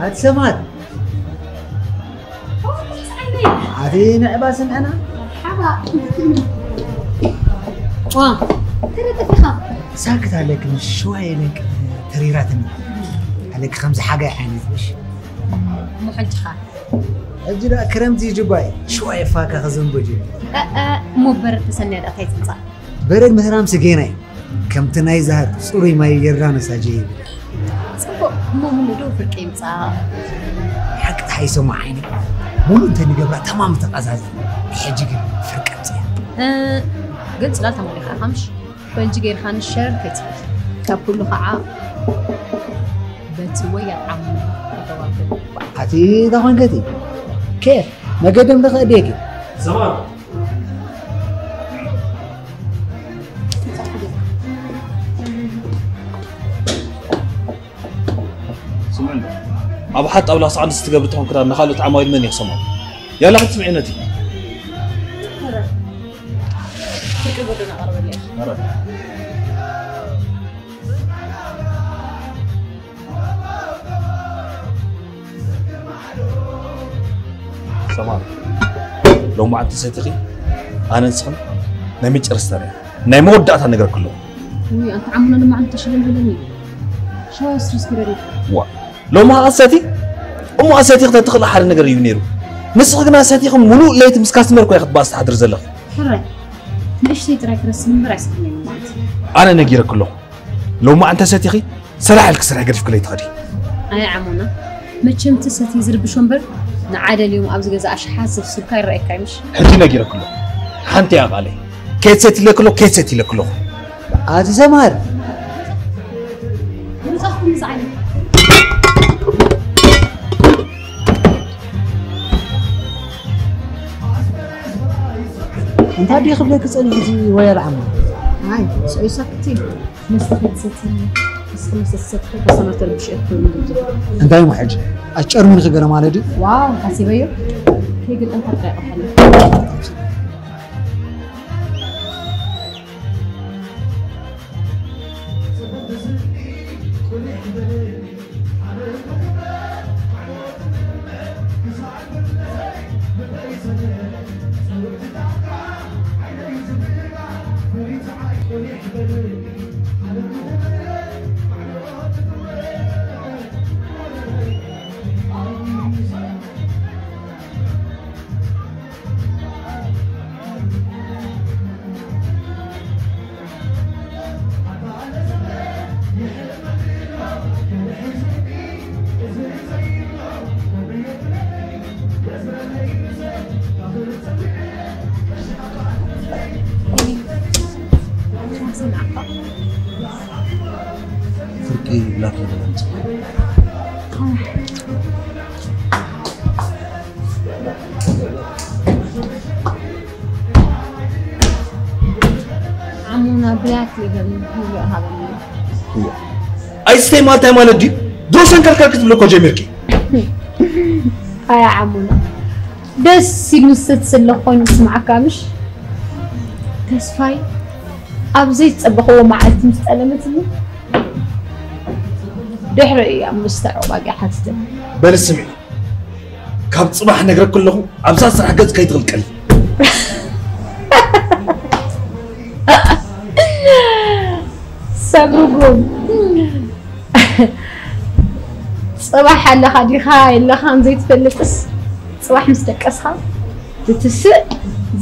ኣቲ ሰማር፣ ኣቲ ንዕባ ስምዐና። መርሓባ። ዋ፣ ተለጠፍ ኢኻ። ሳክት ኣለኪ፣ ሽዋ የለንክ ተሪራትኒ። ኣለኪ ከምዚ ሓጋይ ዓይነት ምሽ። እሞ ሕጂ ኸ? ሕጂ ደኣ ክረምቲ እዩ ጅባይ፣ ሽዋ የፋካ ከዘንቦ ጅብ። እ፣ እ፣ እሞ በረድ ተሰንያ ደኣ እንታይ ትምጻእ? በረድ ምህራም ስጌና እዩ። ከምቲ ናይ ዛህር ጽሩይ ማይ ዮርዳኖስ ኣጀይብ። ጽቡቕ፣ እሞ ሙሉ ዶ ፍርቂ ይምጻእ? ሓቂ ተሓይሰሞ ዓይኒ። ሙሉ እንተ ንገብራ ተማም ተቐዛዘ። ሕጂ ግን ፍርቂ ኣምጽያ። እ፣ ግን ጽላል ተማሊኻ ኢኻ ምሽ? ፈንጂ ጌርካ ንሸር ከይትብል። ካብ ኩሉ ኸዓ በቲ ወያል ዓሙ ተደዋብል። ኣቲ ተኾንከቲ? ኬፍ፣ መገደም ደኸ እዴኪ? ሰማር። ስምዕኒ፣ ኣብ ሓድ ጣውላ ሰዓል ዝትገብር ተኾን ክዳን ንኻልኦት ዓማዊል መን ይኽሰሞም? ያላ ሕጂ ስምዒ ነቲ። ፍርቂ ጎደና ቀርበለይ። ኧረ። ሰማር፣ ሎማዓንቲ ሰቲኺ ኣነ ንስኽን ናይ መጨረስታ ናይ መወዳእታ ነገር ክሎ። ውይ፣ ኣንተ ዓሙና ሎማዓንቲ ተሽለምለኒ። ሸዋ ስትሪስ ግረዲ። ዋ፣ ሎማ ኣሰቲ እሞ ኣሰቲ ክተትኽእል ሓደ ነገር እዩ ነይሩ። ንስኺ ግና ሰቲኺ ሙሉእ ለይቲ ምስ ካስትመር ኮይና ክትባእስ ትሓድር ዘለኺ። ሕራይ፣ ንእሽተይ ጥራይ ክረስን እምበር ኣይሰኽነን ማለት። ኣነ ነጊረኪ ኣለኹ። ሎማዓንቲ ሰቲኺ ስራሕ ኢልኪ ስራሕ ገዲፍክለይ ትኸዲ። ኣይ ዓሞና፣ መቸም እቲ ሰቲ ዝርብሽ ወንበር ንዓደል እዮም ኣብዚ ገዛ ኣሽሓት ዘፍስልካ ይረኣየካ ይምሽ። ሕጂ ነጊረኪ ኣለኹ። ሓንቲ እያ ቃለይ። ከየትሰቲ ኢለኪ ኣለኹ፣ ከየትሰቲ ኢለኪ ኣለኹ። ኣቲ ሰማር። ምጻኹም ዝዓይነ። እንታይ ድዩ ክብለኪ ጸኒሑ እቲ ወያል ዓሞ? ኣይ፣ ስዑይ ሳክቲ። መስተ ከይትሰቲ፣ እስኪ መስተ ትሰቲ፣ ከስተመር ተርብሽ እኮ እዩ ዝብል። እንታይ እሞ ሕጂ? ኣጨርሚንኺ ገለ ማለት ድዩ? ዋው፣ ሓሲበዮ። ከይግጠም ሓጥራ ይቐሓለሁ። ፍርቂ ብላክ ነገር ኣምጽእ። ዓሙና ብላክ ነገር ሃበኒ። እያ። ኣይስተይ ማለት እንታይ ማለት ድዩ? ድሮ ሰንከልከል ክትብሊ እኮ ጀሚርኪ። ኣያ ዓሙና፣ ደስ ኢሉ ዝሰቲ ዘሎ ኮይኑ ዝስምዓካ ምሽ? ተስፋይ ኣብ ዘይትጸበኽዎ መዓልቲ ምስ ጠለመትኒ፣ ድሕሪ እያ ምስተ ዕቑባ ሓቲተ። በሊ ስምዒ፣ ካብ ጽባሕ ነግረኪ ኣለኹ፣ ኣብዛ ስራሕ ገጽ ከይትቕልቀሊ። ሰብርጉም። ጽባሕ ኣለኻ ዲኻ የለኻን ዘይትፈልጥስ፣ ጽባሕ ምስ ደቀስኻ ትትስእ፣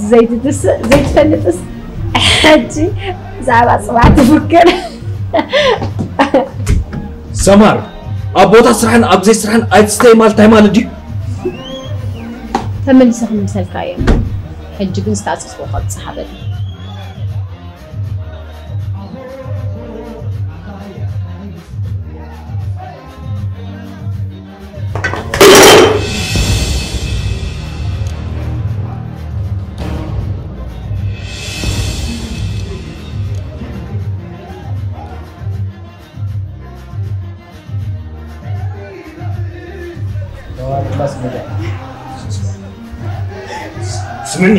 ዘይትትስእ ዘይትፈልጥስ፣ ሕጂ ብዛዕባ ጽባሕ ትፍክር። ሰማር፣ ኣብ ቦታ ስራሕን ኣብ ዘይስራሕን ኣይትስተይ ማለት እንታይ ማለት ድዩ? ተመሊሰ ክምልሰልካ እየ። ሕጂ ግን ዝተኣዘዝኩ ከብጽሕ በሊ። ስምዕኒ፣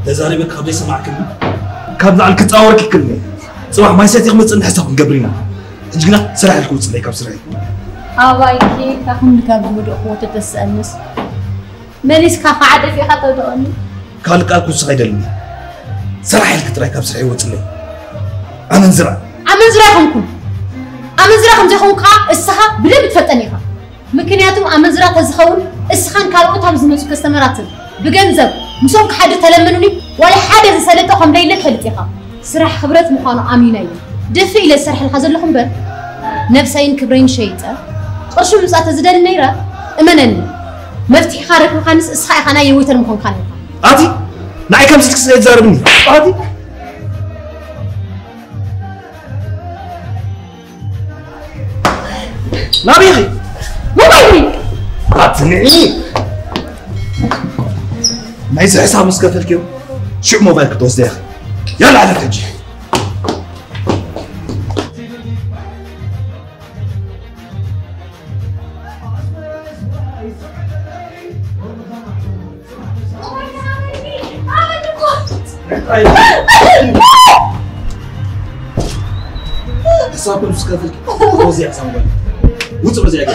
ተዛሪበ ካብ ዘይሰማዕክኒ፣ ካብ ላዕሊ ክጻወርኪ ክልኒ። ጽባሕ ማይ ሰትየ ክመጽእ ንሕሳብ ክንገብር ኢና። ሕጂ ግና ስራሕ ኢልኪ ውጽለይ ካብ ስርሐይ። ኣባይኪ ካብ ኩሉ ካብ ዝወደቕክዎ ተተስአንስ መሊስካ ከዓ ደፊእካ ተውድቐኒ። ካልእ ቃል ክውስኽ ኣይደልን። ስራሕ ኢልኪ ጥራይ ካብ ስራሕ ይወፅለይ። ኣመንዝራ። ኣመንዝራ ኣይኮንኩን። ኣመንዝራ ከም ዘይኮንኩ ከዓ እስኻ ብደንብ ትፈልጠኒ ኢኻ። ምክንያቱም ኣመንዝራ ተዝኸውን እስኻን ካልኦት ኣብ ዝመፁ ከስተመራትን ብገንዘብ ምስኦም ክሓድር ተለምኑኒ ዋላ ሓደ ዝሰለጠ ከም ለይለ ትፈልጥ ኢኻ። ስራሕ ክብረት ምዃኑ ኣሚነ እየ ደፊ ኢለ ዝሰርሐልካ ዘለኹ እምበር ነብሰይን ክብረይን ሸይጠ ቅርሺ ምምፃእ ተዝደሊ ነይረ እመነኒ መፍትሒኻ ረኪብካንስ እስኻ ኢኻ ናይ የወይተን ምኾንካ ነይርካ። ኣቲ ንዓይ ከምዚ ትክስለ ትዛረብኒ ኣቲ ናበይ ኢኺ? ሞባይል ኣትንዒ። ናይዚ ሕሳብ ምስ ከፈልክዮ ሽዑ ሞባይል ክትወስደ ኢኺ። ያላ ዓለት ሕጂ። ሕሳብ ምስ ከፈልኪ ወዚያ ሳምበል ውጽ በዚያ ገ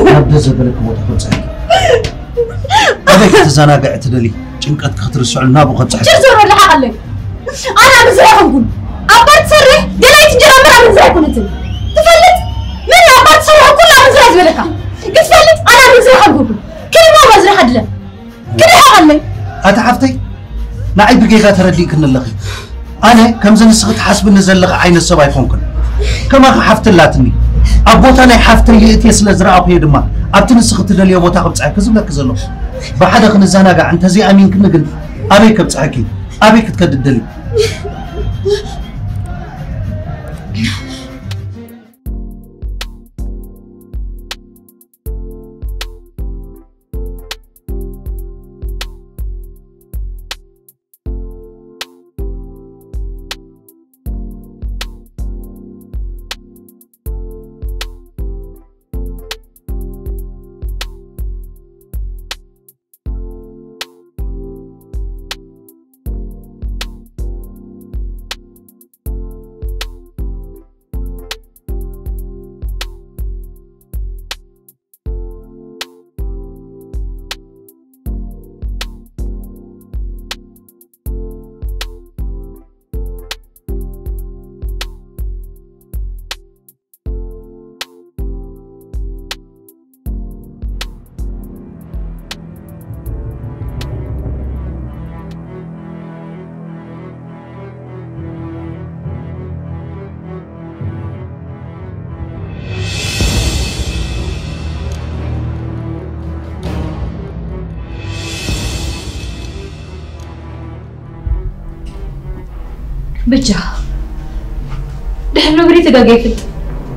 ናብ ደዘበለኪ ቦታ ከብፅሐኪ ኣበይ ክትዘናግዒ ትደሊ ጭንቀት ክትርስዑ ናብኡ ከብፅሐኪ ጭርዞሮ ለሓቐለይ ኣነ ኣብ ዝረኸብኩም ኣብ ባት ትሰርሕ ገላይት እንጀራ እምበር ኣብ ዝረኸብኩነትን ትፈልጥ ምን ኣብ ባት ትሰርሕ ኩሉ ኣብ ዝረኸብ ዝበለካ ክትፈልጥ ኣነ ኣብ ዝረኸብኩም ክልማ መዝረሕ ኣድለ ክድሓቐለይ ኣቲ ሓፍተይ ንዓይ ብጌጋ ተረዲእክኒ ኣለኺ ኣነ ከምዚ ንስኺ ትሓስብኒ ዘለኺ ዓይነት ሰብ ኣይኮንኩን ከማኺ ሓፍቲ ኣላትኒ ኣብ ቦታ ናይ ሓፍተይ የእትየ ስለ ዝረኣኹዮ ድማ ኣብቲ ንስኺ ትደልዮ ቦታ ክብፅሐኪ ዝብለኪ ዘለኹ ብሓደ ክንዘናጋዕ እንተዘይኣሚንክኒ ግን ኣበይ ከብፅሐኪ ኣበይ ክትከዲ ትደልዪ ብቻ ድሕሪ ነብሪ ተጋገ ይፍልጥ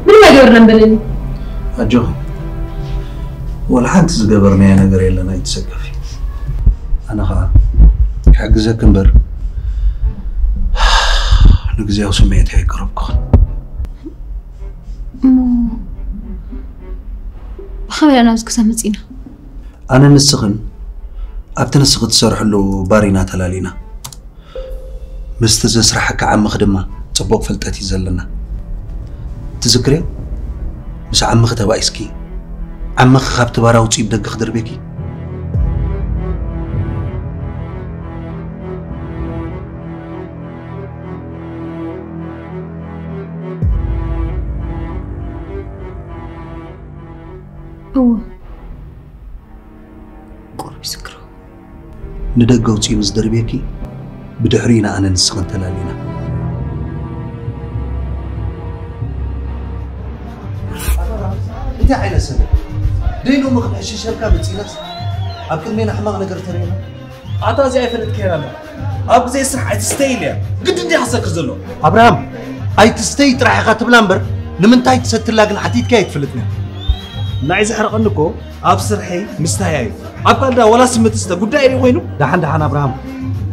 ምንም ኣይገበርናን በለኒ ኣጆኺ ወላ ሓንቲ ዝገበርናዮ ነገር የለን ኣይትሰከፊ ኣነ ኸዓ ክሕግዘኪ እምበር ንግዜያዊ ስምዒት ኣይቀረብኩኽን እሞ ብኸመይ ዳ ናብዚ ክሳብ መፂና ኣነ ንስኽን ኣብቲ ንስኺ ትሰርሕሉ ባር ኢና ተላሊና። ምስቲ ዘስርሓካ ዓምኺ ድማ ጽቡቕ ፍልጠት እዩ ዘለና። ትዝክርዮ? ምስ ዓምኺ ተባኢስኪ፣ ዓምኺ ካብቲ ባር ኣውጺኡ ብደገ ክድርብየኪ። እወ፣ ቁሩብ ይዝክሮ። ንደገ ኣውጺኡ ምስ ደርብየኪ፣ ብድሕሪኡ ኢና ኣነ ንስኽን ተላሊና። እንታይ ዓይነት ሰብ እዩ? ደይ ሎሚ ክንሕሽሸልካ መጺናስ ኣብ ቅድሜና ሕማቕ ነገር ተርእየና? ኣታ እዚኣ ኣይፈለጥካያን ኣለኻ። ኣብ ግዜ ስራሕ ኣይትስተይን እያ። ግድን ድያ ክሰክር ዘሎ? ኣብርሃም፣ ኣይትስተይ ጥራሕ ኢኻ ትብላ እምበር፣ ንምንታይ ትሰትላ ግን ሓቲትካ ኣይትፈልጥን እያ። ናይ ዘሕርቐኒ እኮ ኣብ ስርሐይ ምስታያ እዩ። ኣብ ካልዳ ዋላ ስምቲ ዝስተ ጉዳይ ድዩ ኮይኑ? ደሓን ደሓን ኣብርሃም፣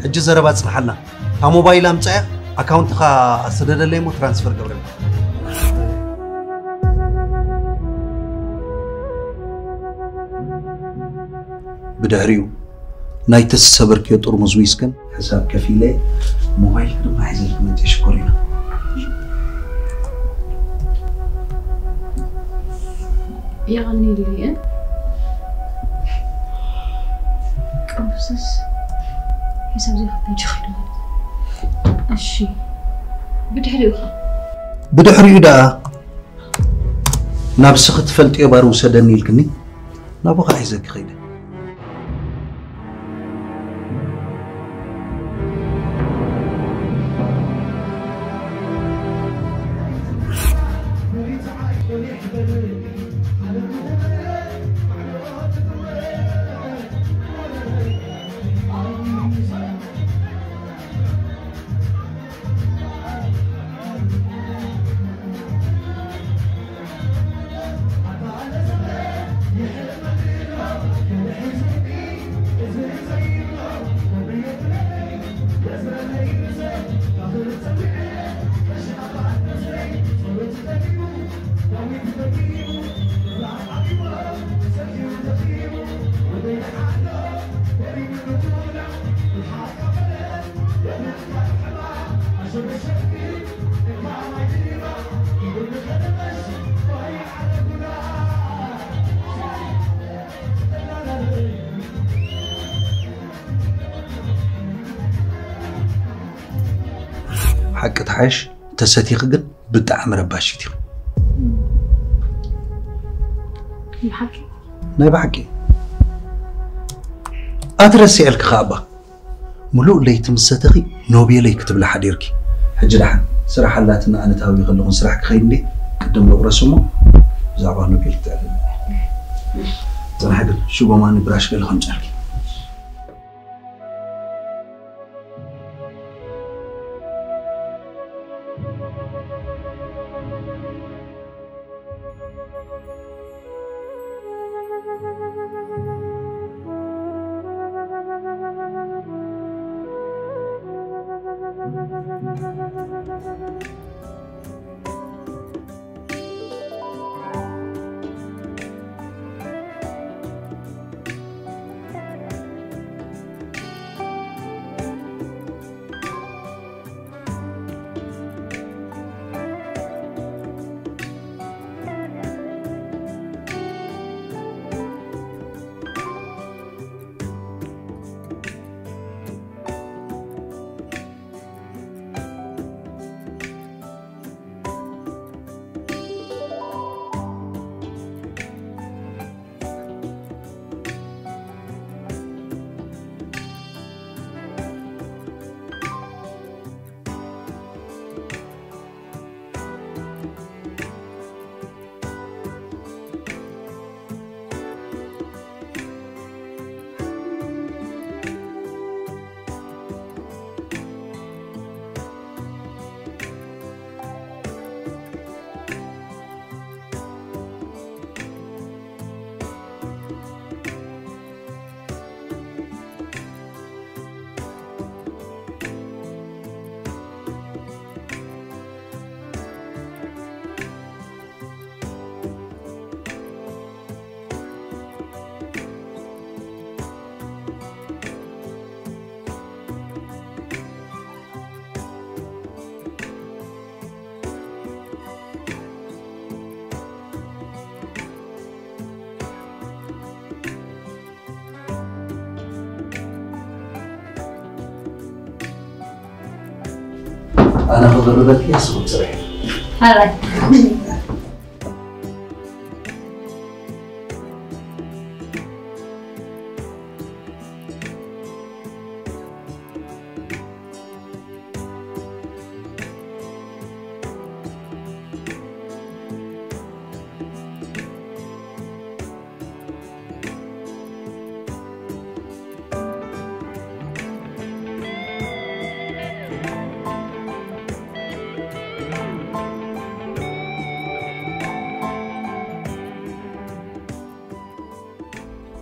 ሕጂ ዘረባ ጽንሓልና። እታ ሞባይል ኣምጻያ፣ ኣካውንትኻ ስደደለይ እሞ ትራንስፈር ገብረልና። ብድሕሪኡ ናይቲ ዝሰበርክዮ ጥርሙዝ ዊስክን ሕሳብ ከፊለ፣ ሞባይልኪ ድማ ሒዘልኪ መጺአ። ሽኮሪና። የቐንየለይ። ቅዱስስ ሕሳብ ዘይከፍል ችኽል ማለት። እሺ፣ ብድሕሪኡ ኸ? ብድሕሪኡ ደኣ ናብ ስኺ ትፈልጥዮ ባር ውሰደኒ ኢልክኒ፣ ናብኡ ኸኣ ሒዘኪ ኸይደ። ሓቂ ተሓሽ፣ ተሰቲኺ ግን ብጣዕሚ ረባሺት ኢኺ። ብሓቂ? ናይ ብሓቂ። ኣትረሲዐልኪ ኸኣ እባ። ሙሉእ ለይቲ ምስ ሰተኺ ኖቤለይ ክትብሊ ሓዲርኪ። ሕጂ ደሓን ስራሕ ኣላትና፣ ኣነ ተሃዊኸ ኣለኹ፣ ስራሕ ክኸይድ እንዴ? ቅድም ንቑረስ እሞ ብዛዕባ ኖቤል ክትዕልል። ጽናሒ ግን ሽጎማኒ ብራሽ ገለ ከምጽኣልኪ። ኣነ ክብርበኪ ንስኹም ስርሒ። ሓራይ።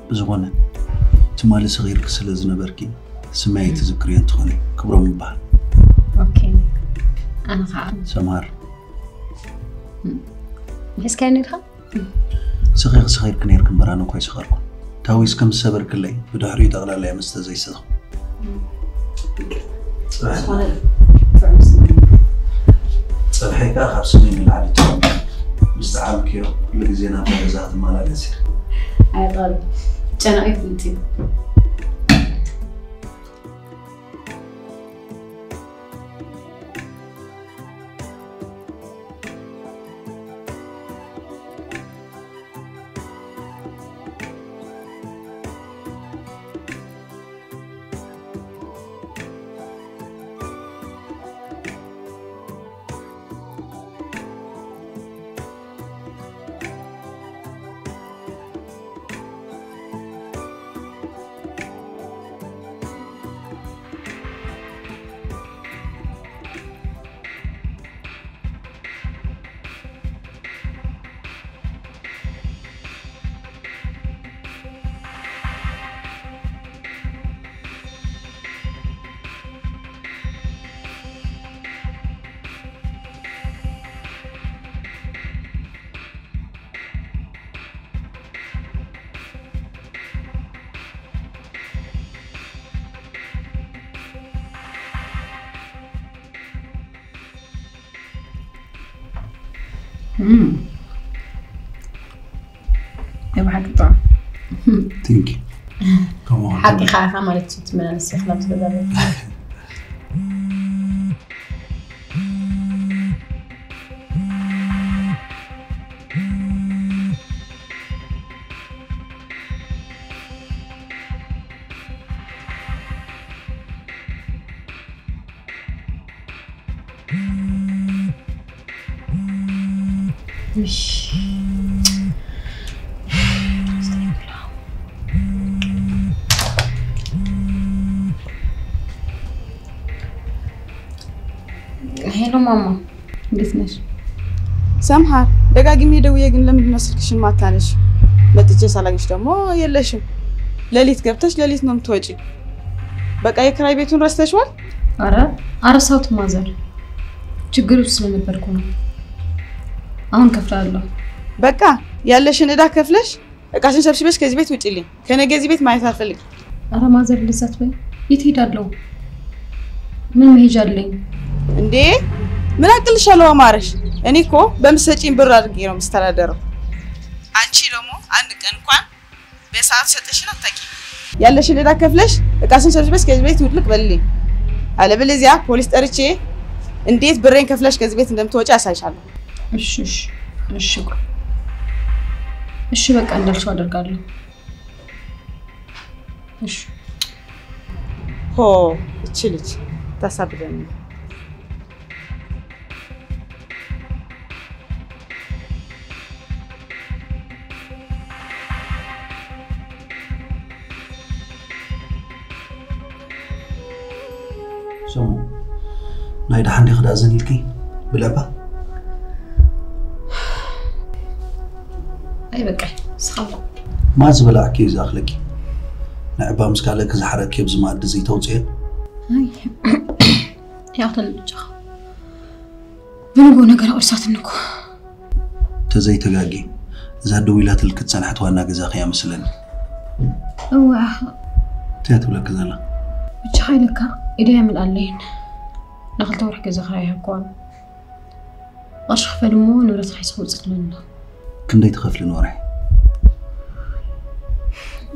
ብዝኾነ ትማሊ ሰኺርኪ ስለ ዝነበርኪ ስመይ ኣይትዝክርዮ እንትኾነ ክብሮም ይበሃል። ኦኬ ኣነ ከዓ ሰምሃር ሒዝካዮ ነርካ ሰኺርኪ ሰኺርኪ ነርኪ እምበር ኣነ እኮ ኣይሰኸርኩን። ታዊስ ከም ዝሰበርክለይ ብድሕሪኡ ጠቕላላ እየ መስተ ዘይሰትኹ። ፀብሐይ ከዓ ካብ ስኒ ንላዕሊ ትኾን ምስ ጠዓምክዮ ኩሉ ግዜ ናብ ገዛ ክትመላለስ እየ። ኣይቐር ጨናቒ ፍልጥ እዩ ናይ ብሓቂ ጥዑም ቲንኪ ከምኡ ሓቂ ከዓ ኢኻ ማለት እዩ ትመላለስ ኢኻ ናብ ዝገዛ ቤት ሄሎ ማማ፣ እንዴት ነሽ? ሰምሃር፣ ደጋግሜ ደውዬ ግን ለምንድን ነው ስልክሽን ማታነሽ? መጥቼ ሳላግሽ ደግሞ የለሽም። ሌሊት ገብተሽ ሌሊት ነው የምትወጪ። በቃ የክራይ ቤቱን ረስተሽዋል? አረ አረሳሁት ማዘር፣ ችግር ውስጥ ስለነበርኩ ነው። አሁን ከፍላለሁ። በቃ ያለሽን እዳ ከፍለሽ እቃሽን ሰብስበሽ ከዚህ ቤት ውጪልኝ። ከነገ እዚህ ቤት ማየት አልፈልግም። አረ ማዘር እንደዛ አትበይ። የት ሄዳለሁ? ምን መሄጃ አለኝ? እንዴ ምን አቅልሻለሁ አማረሽ? እኔ እኮ በምትሰጪኝ ብር አድርጌ ነው የምስተዳደረው። አንቺ ደግሞ አንድ ቀን እንኳን በሰዓት ሰጠሽን አታውቂም። ያለሽን እዳ ከፍለሽ እቃሽን ሰብስበሽ ከዚህ ቤት ውልቅ በልልኝ። አለበለዚያ ፖሊስ ጠርቼ እንዴት ብሬን ከፍለሽ ከዚህ ቤት እንደምትወጪ አሳይሻለሁ። እሺ እሺ እሺ ቆይ እሺ በቃ እንዳልሽው አደርጋለሁ። እሺ ሆ እቺ ልጅ ታሳብደኝ። ሰሙ ናይ ደሓን ዲኺ ደኣ ዘን ኢልኪ ብልዕባ ኣይ በቃ ስኻ ማ ዝበላዕኪ እዩ ዝኣኽለኪ ንዕባ ምስ ካልእኪ ዝሓረኪ ኣብዚ መኣዲ ዘይተውፅኤ ያኽል ብቻ ብንጎ ነገር ኣቕርሳትኒ እኮ ተዘይተጋጊ እዛ ደዊላትልኪ ዝጸንሐት ዋና ገዛኺ እያ መስለኒ። እዋ እንታይ ትብለኪ ዘላ? ብቻ ሓይለካ ኢደይ ኣምልኣለይን ንክልተ ወርሒ ገዛ ክራይ ሃብኳን ቅርሺ ክፈል እሞ ንብረት ሓይሰ ክውፅእ ትብለና። ክንደይ ትኸፍሊ ንወርሒ?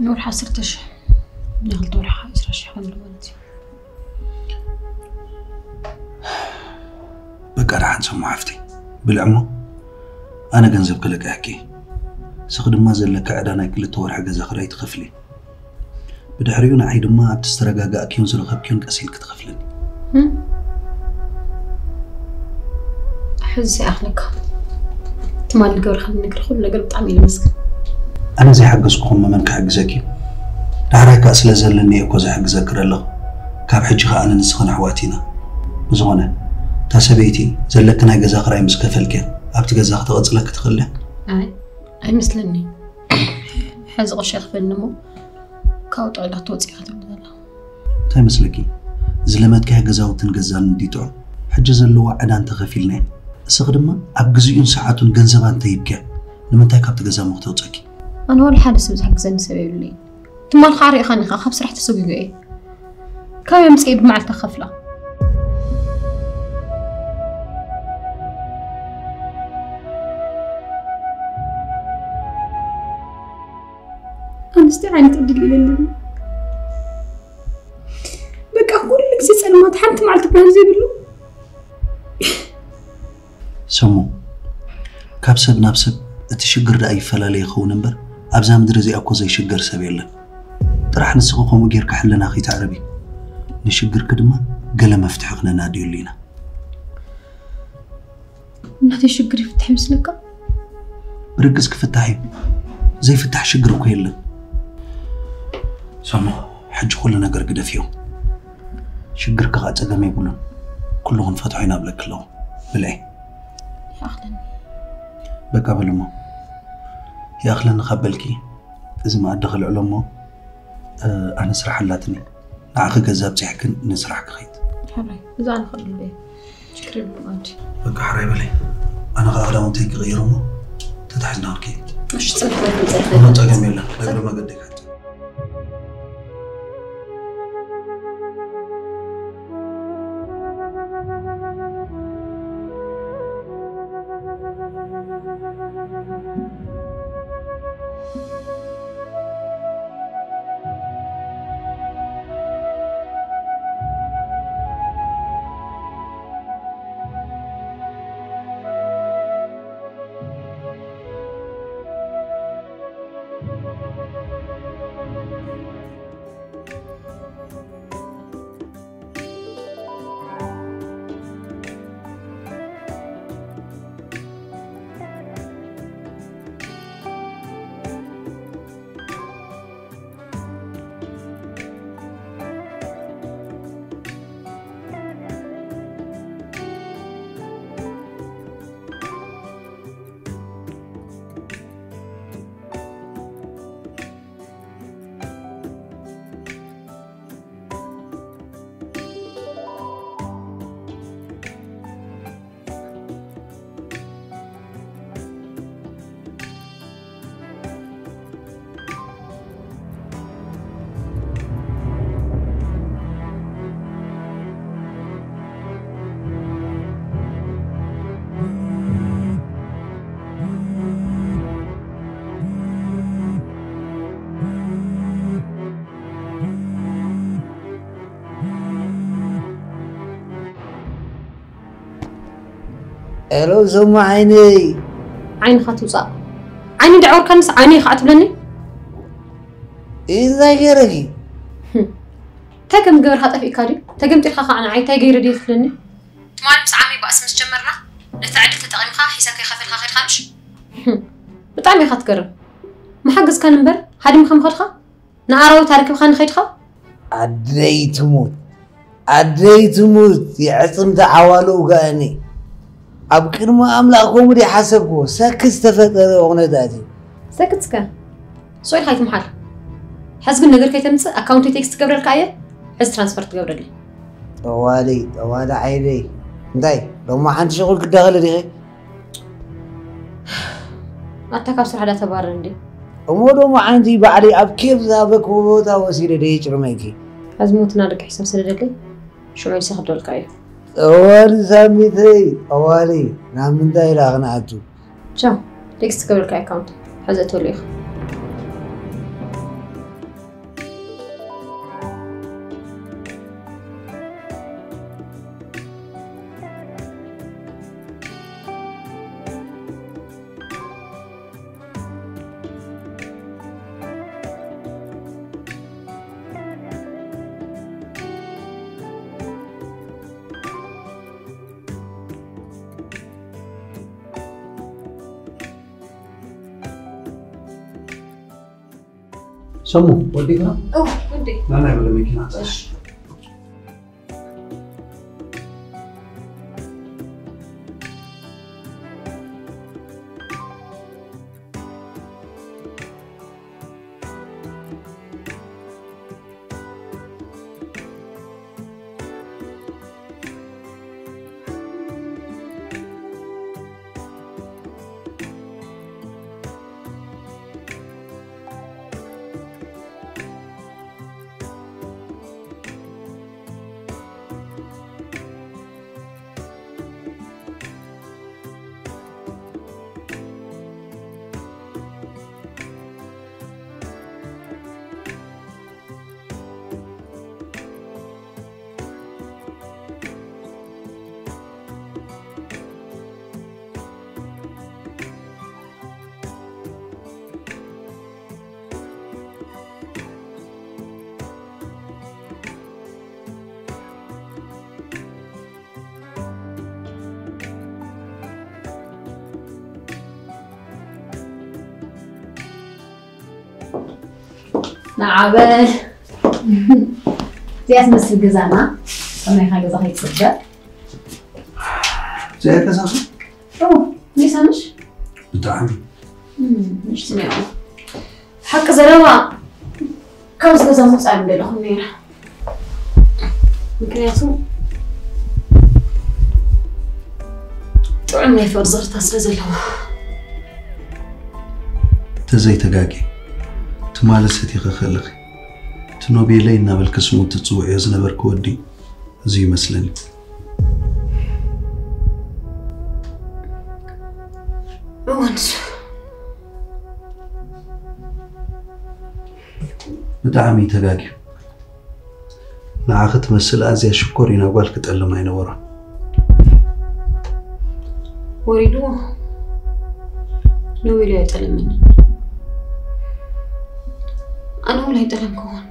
ንወርሒ ዓሰርተ ሽሕ ንክልተ ወርሒ ከዓ ዕስራ ሽሕ ከምዚ ማለት እዩ። ኣንሰሞ ሓፍተይ፣ ብልዕ እሞ ኣነ ገንዘብ ከለቅሐኪ፣ ንስኺ ድማ ዘለካ ዕዳ ናይ ክልተ ወርሒ ገዛ ክራይ ትኸፍሊ። ብድሕሪኡ ንዓይ ድማ ኣብቲ ዝተረጋጋእክዮን ዝረኸብክዮን ቀስ ኢልኪ ትኸፍልኒ። ሕዚ ይኣኽለካ። ትማሊ ገበርካኒ ነገር፣ ኩሉ ነገር ብጣዕሚ እዩ ልመስገን። ኣነ ዘይሓገዝኩኹም መመን ክሕግዘኪ? ዳሕራይ ከኣ ስለ ዘለኒ እየ እኮ ዝሕግዘኪ ዘለኹ። ካብ ሕጂ ከኣ ኣነ ንስኽን ኣሕዋት ኢና። ብዝኾነ እታ ሰበይቲ ዘለኪ ናይ ገዛ ክራይ ምስ ከፈልኪ ኣብቲ ገዛ ክትቐጽለኪ ትኽእል ድያ? ኣይ ኣይመስለኒ። ሕዚ ቅርሺ ክፈልን እሞ ካብኡ ጥዕላ ተወፂእካ ትብል ዘላ። እንታይ መስለኪ? ዝለመድካዮ ገዛውትን ገዛን እንዲጥዑም ሕጂ ዘለዋ ዕዳ እንተኸፊልናዮ፣ እስኺ ድማ ኣብ ግዚኡን ሰዓቱን ገንዘባ እንተሂብኪያ፣ ንምንታይ ካብቲ ገዛ እሞ ክተውፀኪ? ኣነ ወላ ሓደ ሰብ ዝሕግዘኒ ሰብ የብለይ። ትማል ከዓ ርኢኻኒ ኢኻ፣ ካብ ስራሕ ተሰጒጉ እየ። ካብ የምፅእ ብመዓልታ ከፍላ። ኣንስቲ ዓይነት ዕድል የለን። በቃ ኩሉ ግዜ ጸልማት፣ ሓንቲ መዓልቲ ብርሃን ዘይብሉ። ሰሙ፣ ካብ ሰብ ናብ ሰብ እቲ ሽግር ደኣ ይፈላለ ይኸውን እምበር ኣብዛ ምድሪ እዚኣ እኮ ዘይሽገር ሰብ የለን። ጥራሕ ንስኺ ከምኡ ጌርካ ሕልናኺ ተዕርቢ፣ ንሽግርኪ ድማ ገለ መፍትሒ ክነናድየሉ ኢና። ናተይ ሽግር ይፍታሕ ይመስለካ? ብርግጽ ክፍታሕ እዩ። ዘይፍታሕ ሽግር እኮ የለን። ሰሙ፣ ሕጂ ኩሉ ነገር ግደፍዮ። ሽግርኪ ከዓ ጸገም የብሉን። ኩሉ ክንፈትሖ ኢና ብለኪ ኣለኹ። ብልዒ። ይኣኽለኒ። በቃ በልሞ። ይኣኽለኒ ካብ በልኪ፣ እዚ መኣዲ ክልዕሎ እሞ፣ እ፣ ኣነ ስራሕ ኣላትኒ። ንዓኺ ገዛ ኣብጺሕክን ንስራሕ ክኸይድ። ሕራይ፣ እዛ ኣነ ክልዕሎ እየ። ችግር የብሉን ኣንዲ። በቃ ሕራይ በለይ። ኣነ ከዓ ክዳውንተይ ክቕይር እሞ ተታሒዝና ክንከይድ። እሺ፣ ጽንሕ በል ክንጸርፍ። ምንም ጸገም የለን። እግረ መገደይ ክሓጽብ። ሄሎ ሰሙ ዓይነይ። ዓይንኻ ትውፃእ። ዓይኒ እንዳዓወርካንስ ዓይነይ ከዓ ትብለኒ? እንታይ ገይረኪ? እንታይ ከም ዝገበርካ ጠፊእካ ድዩ? ተገምጢልካ ከዓ ንዓይ እንታይ ገይረ ድየ ትብለኒ? ትማሊ ምስ ዓመይ ባእሲ ምስ ጀመርና ነቲ ዕድል ተጠቒምካ ሒሳብ ከይኸፈልካ ከድካ ምሽ? ብጣዕሚ ኢኻ ትገርም። ምሓገዝካኒ እምበር ሃዲምካ ምኸድካ? ንኣራዊት ኣረኪብካኒ ከይድካ? ኣደይ ትሙት ኣደይ ትሙት የዕፅምቲ ዓዋሉ ውጋእኒ ኣብ ቅድሚ ኣምላኽ ከምኡ ድየ ሓሰብክዎ ሰክስ ተፈጠረ ኩነታት እዩ ሰክትከ ሶይ ካይትምሓል ሕዚ ግን ነገር ከይተምፅእ ኣካውንተይ ቴክስት ትገብረልካ እየ ሕዚ ትራንስፈር ትገብረለይ ጠዋሊ ጠዋሊ ዓይደይ እንታይ ሎማ ሓንቲ ሸቑል ክዳኸለ ዲኸ ኣታ ካብ ስራሕ ዳ ተባረር እንዴ? እሞ ደሞ ሓንቲ ባዕለይ ኣብ ኬፍ ዝሃበክዎ ቦታ ወሲደ ደየጭርመኪ። ሕዚ ሞትና ደቂ ሒሳብ ስደደለይ ሽዑ ኢልሲ ክደልካ እዩ። ጠዋሊ ሳሚተይ ጠዋሊ ናብ ምንታይ ኢላ ክንኣቱ? ቻው ቴክስት ክብልካ ኣካውንት ሕዚ እተሉ ኢኻ። ሰሙ፣ ወዲእና? ኦ፣ ወዲ። ናናይ በለ መኪና። እሺ። ንዓበል። እዚኣ ትመስል ገዛና። ከመይኻ ገዛ ከይፅበ? እዚኣ ገዛኻ? ኦ፣ ኒሳንሽ? ብጣዕሚ። እም፣ ንሽቲ ነይሩ። ሓቂ ዘረባ ካብዚ ገዛ ምውፃእ ምደለኹም ነይረ። ምክንያቱ ጥዑም ናይ ፍቕሪ ዝኽርታት ስለ ዘለዋ። ተዘይተጋጌ፣ ትማሊ ሰቲኺ ከለኺ፣ እቲ ኖቤለይ እናበልኪ ስሙ ትጽውዕዮ ዝነበርኪ ወዲ እዚ ይመስለኒ። እወ፣ ንሱ። ብጣዕሚ እዩ ተጋግዩ። ንዓኺ ትመስል ኣዝያ ሽኮሪና ጓል ክጠልም ኣይነበሮን። ወሪድዎ። ኖቤል ኣይጠለመንን። ኣነ እውን ኣይጠለምክዎን።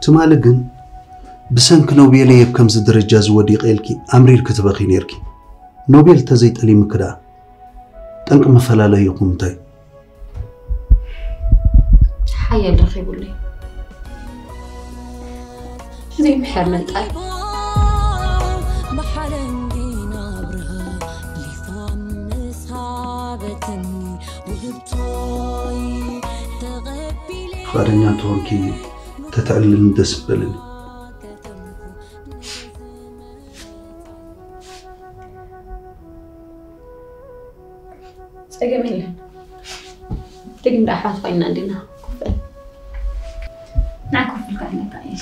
ትማሊ ግን ብሰንኪ ኖቤል እየ ኣብ ከምዚ ደረጃ እዚ ወዲቐ ኢልኪ ኣምሪርኪ ትበኺ ነይርኪ። ኖቤል እንተዘይጠሊምኪ ደኣ ጠንቂ መፈላለይኹም እንታይ? ሓያል ረኺቡለይ። ዘይምሕር ምንጣል። ፍቓደኛ እንተኾንኪ ተተዕልልኒ ደስ በለኒ። ጸገም የለን። ድግም ደኣ ኣሕዋት ኮይንና እንዲና። ኮፍ በል። ንዓ ኮፍ ኢልካ ኣለካ እየ።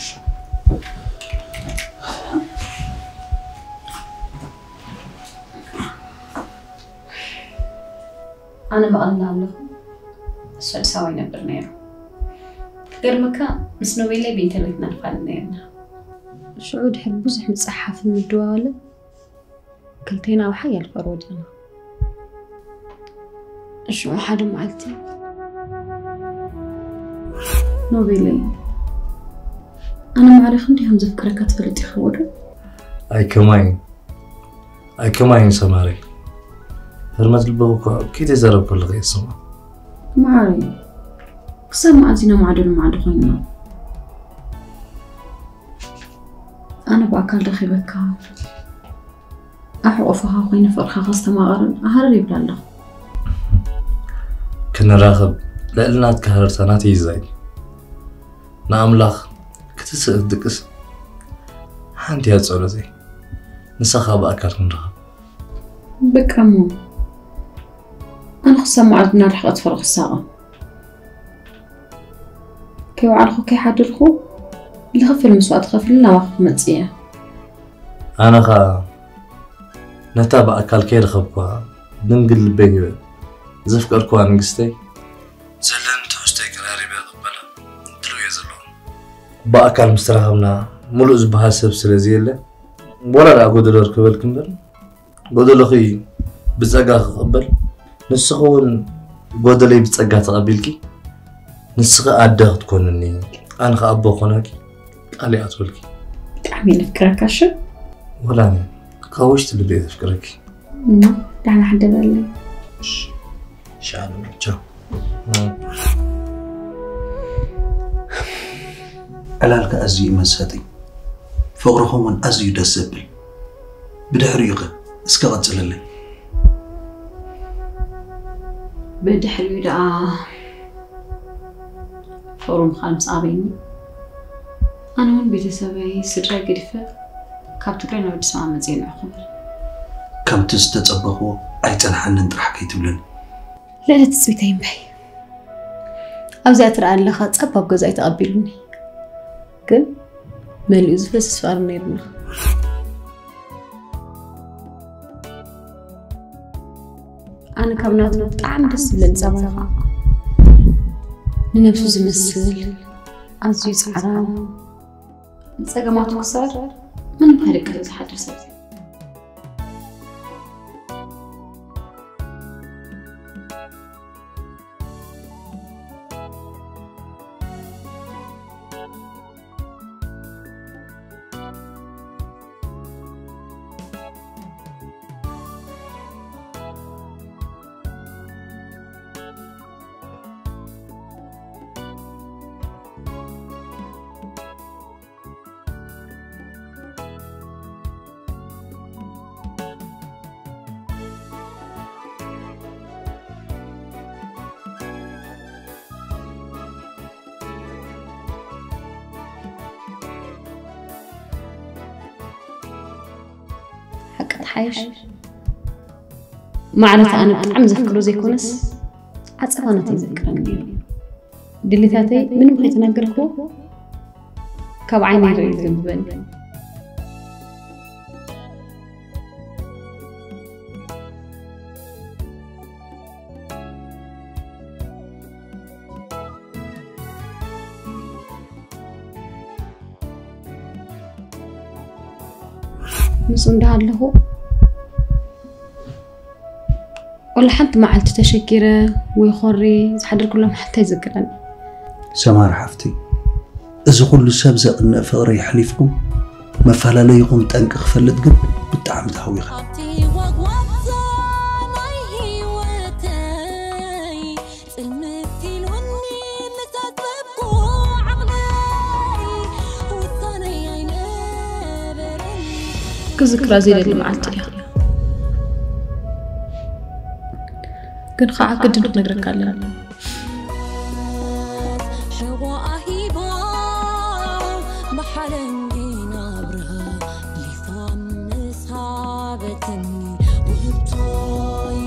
ኣነ መቐለ ኣለኹ። እሱ ኣዲስ ኣበባ ይነብር ነይሩ። ክገርመካ ምስ ኖቤለይ ብኢንተርኔት ኢና ንፋለጥ ነይርና። ሽዑ ድሕሪ ብዙሕ ምጽሓፍን ምድዋልን ክልቴና ኣብ ሓያል ፍቕሪ ወዲቕና። ሽዑ ሓደ መዓልቲ ኖቤለይ፣ ኣነ ማዕረ ክንደይ ከም ዘፍቅረካ ትፈልጥ ኢኻ ወዶ? ኣይከማይን፣ ኣይከማይን ሰማረይ። ህርመት ልበኺ እኮ ከይተዛረብ ከለኺ እየ ዝሰምዖ። ማዕረይ፣ ክሳብ መዓዝ ኢና ማዕዶ ንማዕዶ ኮይንና? ኣነ ብኣካል ረኺበካ፣ ኣብ ሕቑፍኻ ኮይነ ፍቕርኻ ከስተማቕርን ኣሃርር ይብል ኣለኹ። ክንራኸብ ልዕሊ ናትካ ሃረርታ ናተይ ይዛይ። ንኣምላኽ ክትስእ ክትድቅስ ሓንቲ እያ ጸሎተይ። ንሳኻ ብኣካል ክንራኸብ። በቃ እሞ፣ ኣነ ክሳብ መዓዝ ብናይ ርሕቀት ፍቕሪ ክሳቐ? ከይወዓልኩ ከይሓደርኩ ዝኸፍል መስዋእቲ ከፍል ናባኻ ክመጽእ እየ። ኣነ ኸኣ ነታ ብኣካል ከይረኸብኩዋ ድንግል ልበይ ሂበ ዘፍቀርኩዋ ንግስተይ ዘለኒ ትሕዝቶይ ቀራሪበ ክቕበላ ድሉው እየ ዘለኹ። ብኣካል ምስ ተራኸብና ምሉእ ዝበሃል ሰብ ስለ ዘየለ፣ ወላ ደኣ ጎደሎ ርክበልኪ እምበር፣ ጎደሎኺ ብጸጋ ክቕበል፣ ንስኺ እውን ጎደለይ ብጸጋ ተቐቢልኪ፣ ንስኺ ኣደ ክትኮንኒ፣ ኣነ ኸኣ ኣቦ ክኾነልኪ ቃል ይኣትወልኪ። ብጣዕሚ እየ ዘፍቅረካ፣ እሺ? ወላ ኣነ ካብ ውሽጢ ልበይ እየ ዘፍቅረኪ። እና ደህና ሕደረለይ። እሺ፣ ቻው። ዕላልካ ኣዝዩ እዩ መሳጢ፣ ፍቕርኹም እውን ኣዝዩ ደስ ዘብል። ብድሕሪኡ ኸ እስከ ቐጽልለይ። ብድሕሪኡ ደኣ ፍቕሩ ምዃን ምስ ኣበይኒ፣ ኣነ እውን ቤተሰበይ ስድራይ ገዲፈ ካብ ትግራይ ናብ ኣዲስ ኣበባ መፅየ ንዑ ክብል። ከምቲ ዝተጸበኽዎ ኣይጸንሓንን ጥራሕ ከይትብለኒ። ልዕሊ ትፅቢተይ እምበይ ኣብዚኣ ትረኣ ኣለኻ ጸባብ ገዛ እዩ ተቐቢሉኒ። ግን መሊኡ ዝፈስስ ፍቕሪ ነይሩና። ኣነ ካብ ናቱ ብጣዕሚ ደስ ዝብለኒ ጸባይ ኸዓ ንነብሱ ዝመስል ኣዝዩ ጻዕራም ንጸገማቱ ክስዕር ምንም ከይደቀሰ ዝሓድር ሰብ እዩ። ሓቂ ትሓይሽ ማዕረቲ ኣነ ብጣዕሚ ዘፍቅሮ ዘይኮነስ ዓፀባ ናተይ ዘፍቅረኒ ነይሩ። ድሌታተይ ምንም ከይተናገርክዎ ካብ ዓይነይ ርእዩ ዘንብበኒ። ምስኡ እንዳሃለኹ ወላ ሓንቲ መዓልቲ ተሸጊረ ወይ ኾሪ ዝሓደርኩሎም ሓታ ይዝክረኒ። ሰማር ሓፍተይ፣ እዚ ኩሉ ሰብ ዘቕንእ ፍቕሪ የሕሊፍኩም መፈላለይኹም ጠንቂ ክፈልጥ ግን ብጣዕሚ ተሃዊኸ። ኣብቲ ዋግዋግታ ናይ ህይወተይ ጽልምት ኢሉኒ ምስ ኣጥበብኩ ዓቕለይ ውሳነይ ኣይነበረን። ክዝክራ ዘይደሊ መዓልቲ እያ። ግን ከዓ ግድን ክነግረካ ኣለኒ። ሕቖኣ ሂባ ብሓለንጊ ናብራ ሊፋ ምስ ሃበትኒ ውህብቶይ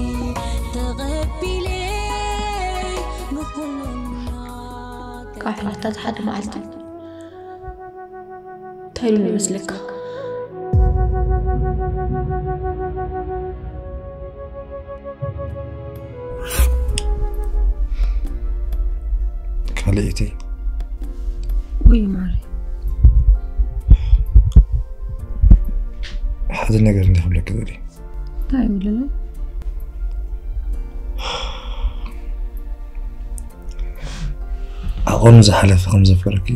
ተቐቢለ ንኹሉ ካብ ሕራታት ሓደ መዓልቲ እንታይ ኢሉኒ ይመስለካ? ካልኣይቲ ወይ ማሪ ሓደ ነገር እንዲ ክብለኪ ደልየ። እንታይ ይብለለይ? ዓቐኑ ዝሓለፈ ከም ዘፍቅረኪ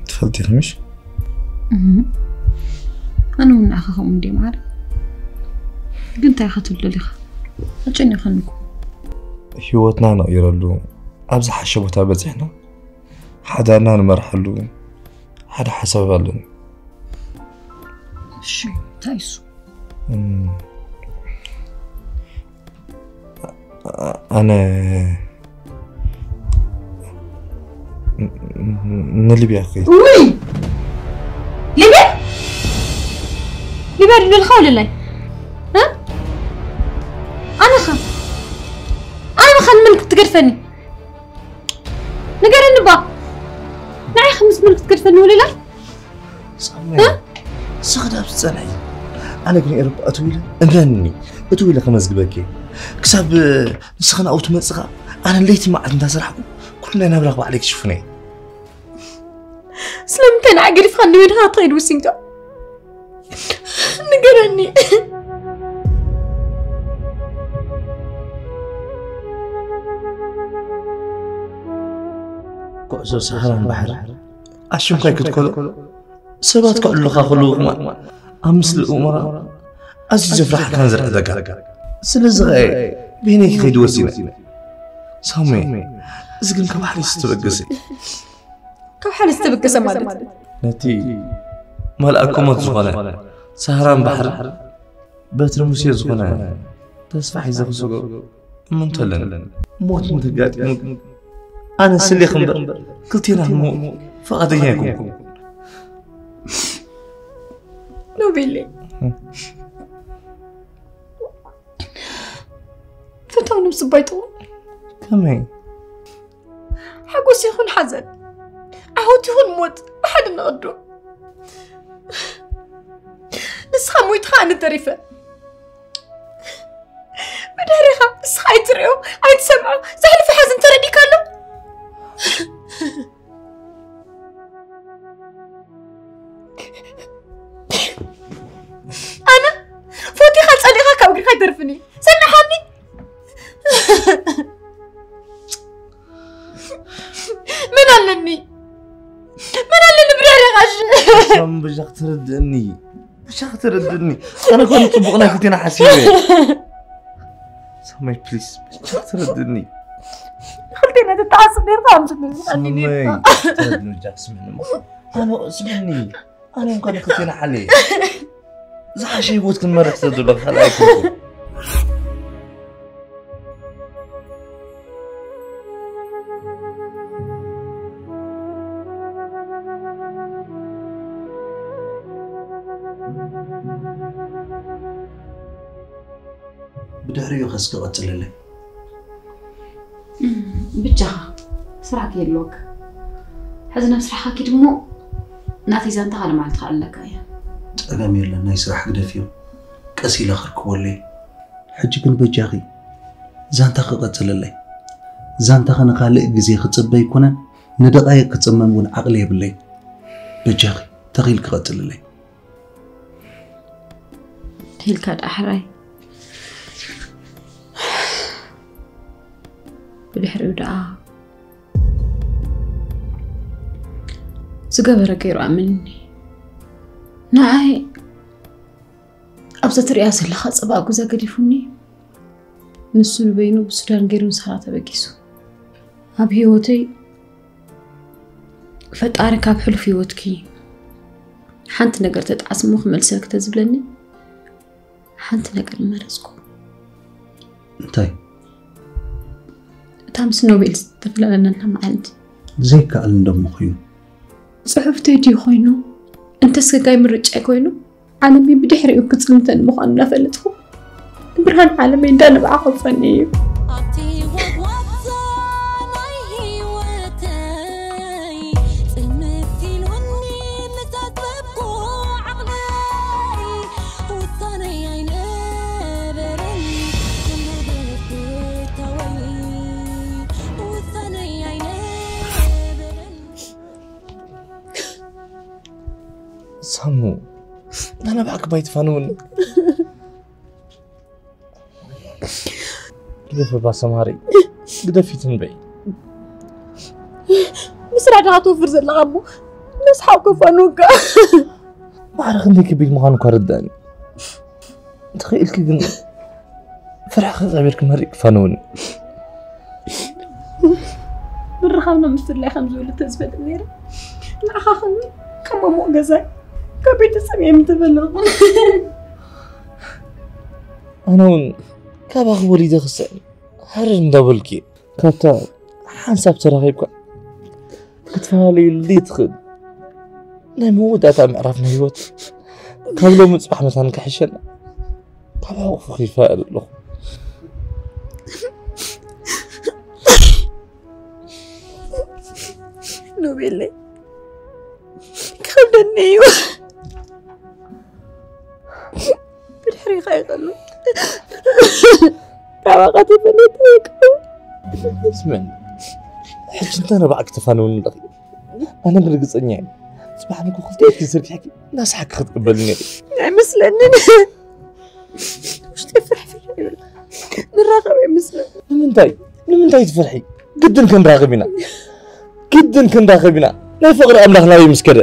ትፈልጢ ኢኺ ምሽ? ኣነ እውን ንዓኻ ከምኡ እንድየ ማዕረ። ግን እንታይ ኢኻ ትብል ደሊኻ? ኣጨኒቕኻኒ እኮ። ህይወትና ነቒረሉ ኣብ ዝሓሸ ቦታ በፂሕና ሓዳርና ንመርሓሉ ሓደ ሓሳብ ኣለኒ። እሺ እንታይ እሱ? ኣነ ንሊብያ ክኸይድ። ውይ ሊብያ ሊብያ ድብልልካ ወለላይ ኣነኻ ኣነኻ ንመን ክትገድፈኒ ንገረኒ ባ ንዓይ ምስ መን ክትገድፈኒ ወለላይ ሳሚ እስኺ ዳብ ዝፀንሒ ኣነ ግን ኤሮፓ እትው ኢለ እመኒ እትው ኢለ ከመዝግበኪ ክሳብ ንስኺ ናብኡ ትመፅኻ ኣነ ለይቲ መዓልቲ እንዳሰራሕኩ ኩሉ ናይ ናብራኽ ባዕለይ ክሽፍነ እየ ስለምንታይ ንዓ ገዲፍካ ንበይንኻ ክትኸይድ ወሲንካ ንገረኒ ጉዕዞ ሰሃራን ባሕሪ ኣሽምካይ ክትከሎ ሰባት ከዕሉኻ ከለዉ ከማን ኣብ ምስሊ እሞ ኣዝዩ ዘፍርሓካን ዘርዕደካ ስለዚ ኸኣ በይነይ ክኸይድ ወሲነ ሳሚ እዚ ግን ካብ ሓሊስ ዝተበገሰ እዩ ካብ ሓሊስ ዝተበገሰ ማለት ነቲ መልኣከ ሞት ዝኾነ ሳህራን ባሕር በትሪ ሙሴ ዝኾነ ተስፋ ሒዘ ክስጎ እምንቶ ኣለኒ። ሞት እንተጋጢሙ ኣነ ስሌኽ እምበር ክልቴና ክንሞት ፍቓደኛ ኣይኮንኩን። ኖቤሌ፣ ፈታው ነብሲ ባይጠው ከመይ? ሓጎስ ይኹን ሓዘን፣ ዓወት ይኹን ሞት ብሓደ ንቐዶ። ንስኻ ሞይትኻ ኣነ ተሪፈ። ብድሕሪኻ ንስኻ ኣይትርእዮ ኣይትሰምዖ ዘሕልፈ ሓዘን ተረዲካ ኣሎ። ኣነ ፎቲኻ ጸሊኻ ካብ እግርኻ ኣይተርፍን እዩ። ሰሚዓኒ? መን ኣለኒ? መን ኣለኒ ብድሕሪኻሽ? ሳሚ በጃ ክትርድእኒ፣ በጃ ክትርድእኒ። ኣነ ኮነ ጽቡቕ ናይ ክልቴና ሓሲበ። ሳሚ ፕሊስ በጃ ክትርድእኒ። ክልቴና ተተዓጽብ ነርካ ኣምጽእ ነርካ ሳሚ ተረድእኒ በጃ ስምዕኒ። ኣነ ስምዕኒ። ኣነ እንኳን ክልቴና ሓልየ ዝሓሸ ህይወት ክንመርሕ ስለ ዘሎ ካልኣይ ክልኩ። ብድሕሪኡ ከ እስኪ ቀጽልለይ። ብቻኻ ስራሕ ከየለወካ ሕዚ ናብ ስራሕካ ኪድ እሞ ናተይ ዛንታ ካልእ መዓልቲ ከኣለካ እያ። ጸገም የለን፣ ናይ ስራሕ ግደፍዮ፣ ቀስ ኢለ ከርክቦለይ። ሕጂ ግን በጃኺ ዛንታ ክቐጽልለይ። ዛንታኺ ንኻልእ ግዜ ክጽበ ኣይኮነን፣ ንደቓይቕ ክጽመም እውን ዓቕሊ የብለይ። በጃኺ ተኺል ክቐጽልለይ። ተኺልካ ደኣ ሕራይ። ብድሕሪኡ ደኣ ዝገበረ ገይሩ ኣመንኒ። ንዓይ ኣብዛ ትሪኣ ዘለኻ ጸባእ ጉዛ ገዲፉኒ፣ ንሱ ንበይኑ ብሱዳን ገይሩ ንሳራ ተበጊሱ። ኣብ ህይወተይ ፈጣሪ ካብ ሕሉፍ ህይወትኪ ሓንቲ ነገር ተጣዕስሞ ክመልሰልኪ ተዝብለኒ ሓንቲ ነገር መረጽኩ። እንታይ? እታ ምስ ኖቤል ዝተፈላለለና መዓልቲ ዘይከኣል እንደሞ ኮይኑ። ጽሑፍተይ ድዩ ኮይኑ? እንተስ ገጋይ ምርጫይ ኮይኑ? ዓለመይ ብድሕሪኡ ክጽልምተኒ ምዃኑ እናፈለጥኩ፣ ብርሃን ዓለመይ እንዳነብዓ ከውጸኒ እዩ። ኣብቲ ወግዋግታ ናይ ህይወተይ ጽልምት ኢሉኒ ምስ ኣጥበብኩ ዓቕለይ፣ ውሳነይ ኣይነበረን ኩሉ ብፍታወይ፣ ውሳነይ ኣይነበረን። ሳሙ፣ ናናባዕክ ባይትፋንውን። ግደፍ እባ ሰምሃሪ፣ ግደፊ ትንበይ። ምስራ ዲኻ ትወፍር ዘለኻ እሞ ነስሓው ከፋንወካ። ማዕረ ክንደይ ከቢድ ምዃኑ እኳ ርዳእኒ። እንተኽኢልኪ ግን ፍርሒ ከጻቢርኪ መሪቕ ክፋነውኒ። ምርኻብና ምፍላይ ከም ዝብል ተዝፈልጥ ነይረ። ንዓኻ ከውን ከም ኣሞቕ ገዛይ ካብ ቤተሰብ እየ ምተፈለኹ። ኣነ እውን ካባኺ ወሊደ ክስዕም ሃረር እንዳበልኩ እየ። ካብታ ሓንሳብ ተራኺብካ ክትፈላለየሉ ዘይትኽእል ናይ መወዳእታ ምዕራፍ ናይ ህይወት ካብ ሎሚ ጽባሕ መታን ክሕሸና ካብ ሕቑፍኺ ይፋእል ኣለኹ። ኖቤለይ ክኸብደኒ እዩ። ብድሕሪኻ ይቐሉ ካባኻ ተፈለጥኩ። ስምዕኒ፣ ሕጂ እንተ ነባዕክ ተፋነውኒ ኣለኺ። ኣነ ብርግጸኛ እየ። ጽባሕ ንግሆ ክልተ ኢድኪ ዘርጊሕኪ እናሰሓቅኪ ክትቅበልኒ ኢኺ። ኣይመስለንን። ውሽጢ ፍርሕፍር ይብል። ንራኸብ ኣይመስለን። ንምንታይ? ንምንታይ ትፈርሒ? ግድን ክንራኸብ ኢና። ግድን ክንራኸብ ኢና። ናይ ፍቕሪ ኣምላኽ ናበይ ምስ ከደ?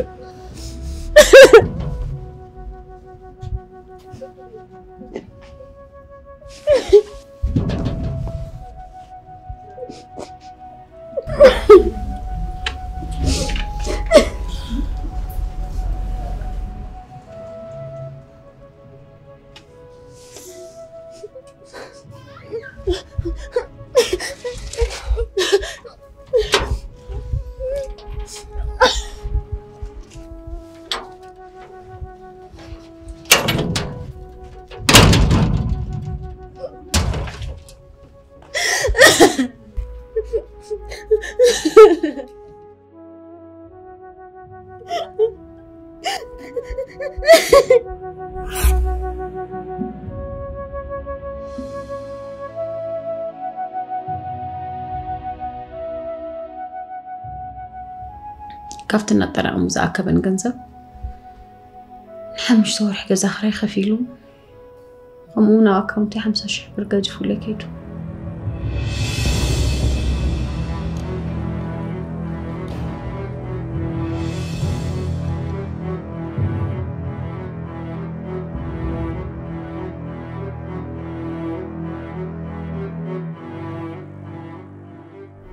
ካብቲ እናጠራቐሙ ዝኣከበን ገንዘብ ንሓሙሽተ ወርሒ ገዛ ክራይ ከፊሉ፣ ከምኡ እውን ኣብ ኣካውንተይ ሓምሳ ሽሕ ብር ገዲፉለይ ከይዱ።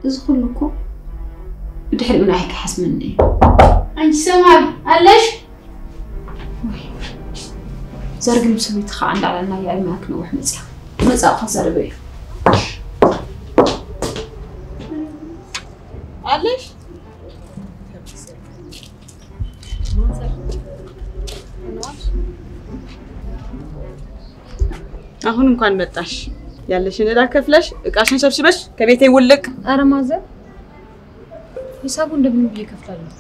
እዚ ኩሉ እኮ ብድሕሪኡ ንዓይ ክሓስመኒ እዩ። ኣንቺ ሰማር ኣለሽ? ወይ፣ ዘርግም ሰበይቲ ከዓ እንዳዕለልና እያ፣ እድሜኣ ክነውሕ መፅያ። መፃእኻ ዘርበ እዩ። ኣለሽ? አሁን እንኳን መጣሽ። ያለሽን ዕዳ ከፍለሽ እቃሽን ሰብስበሽ ከቤቴ ውልቅ። ኧረ ማዘር፣ ሂሳቡ እንደምንም ብዬ እከፍላለሁ።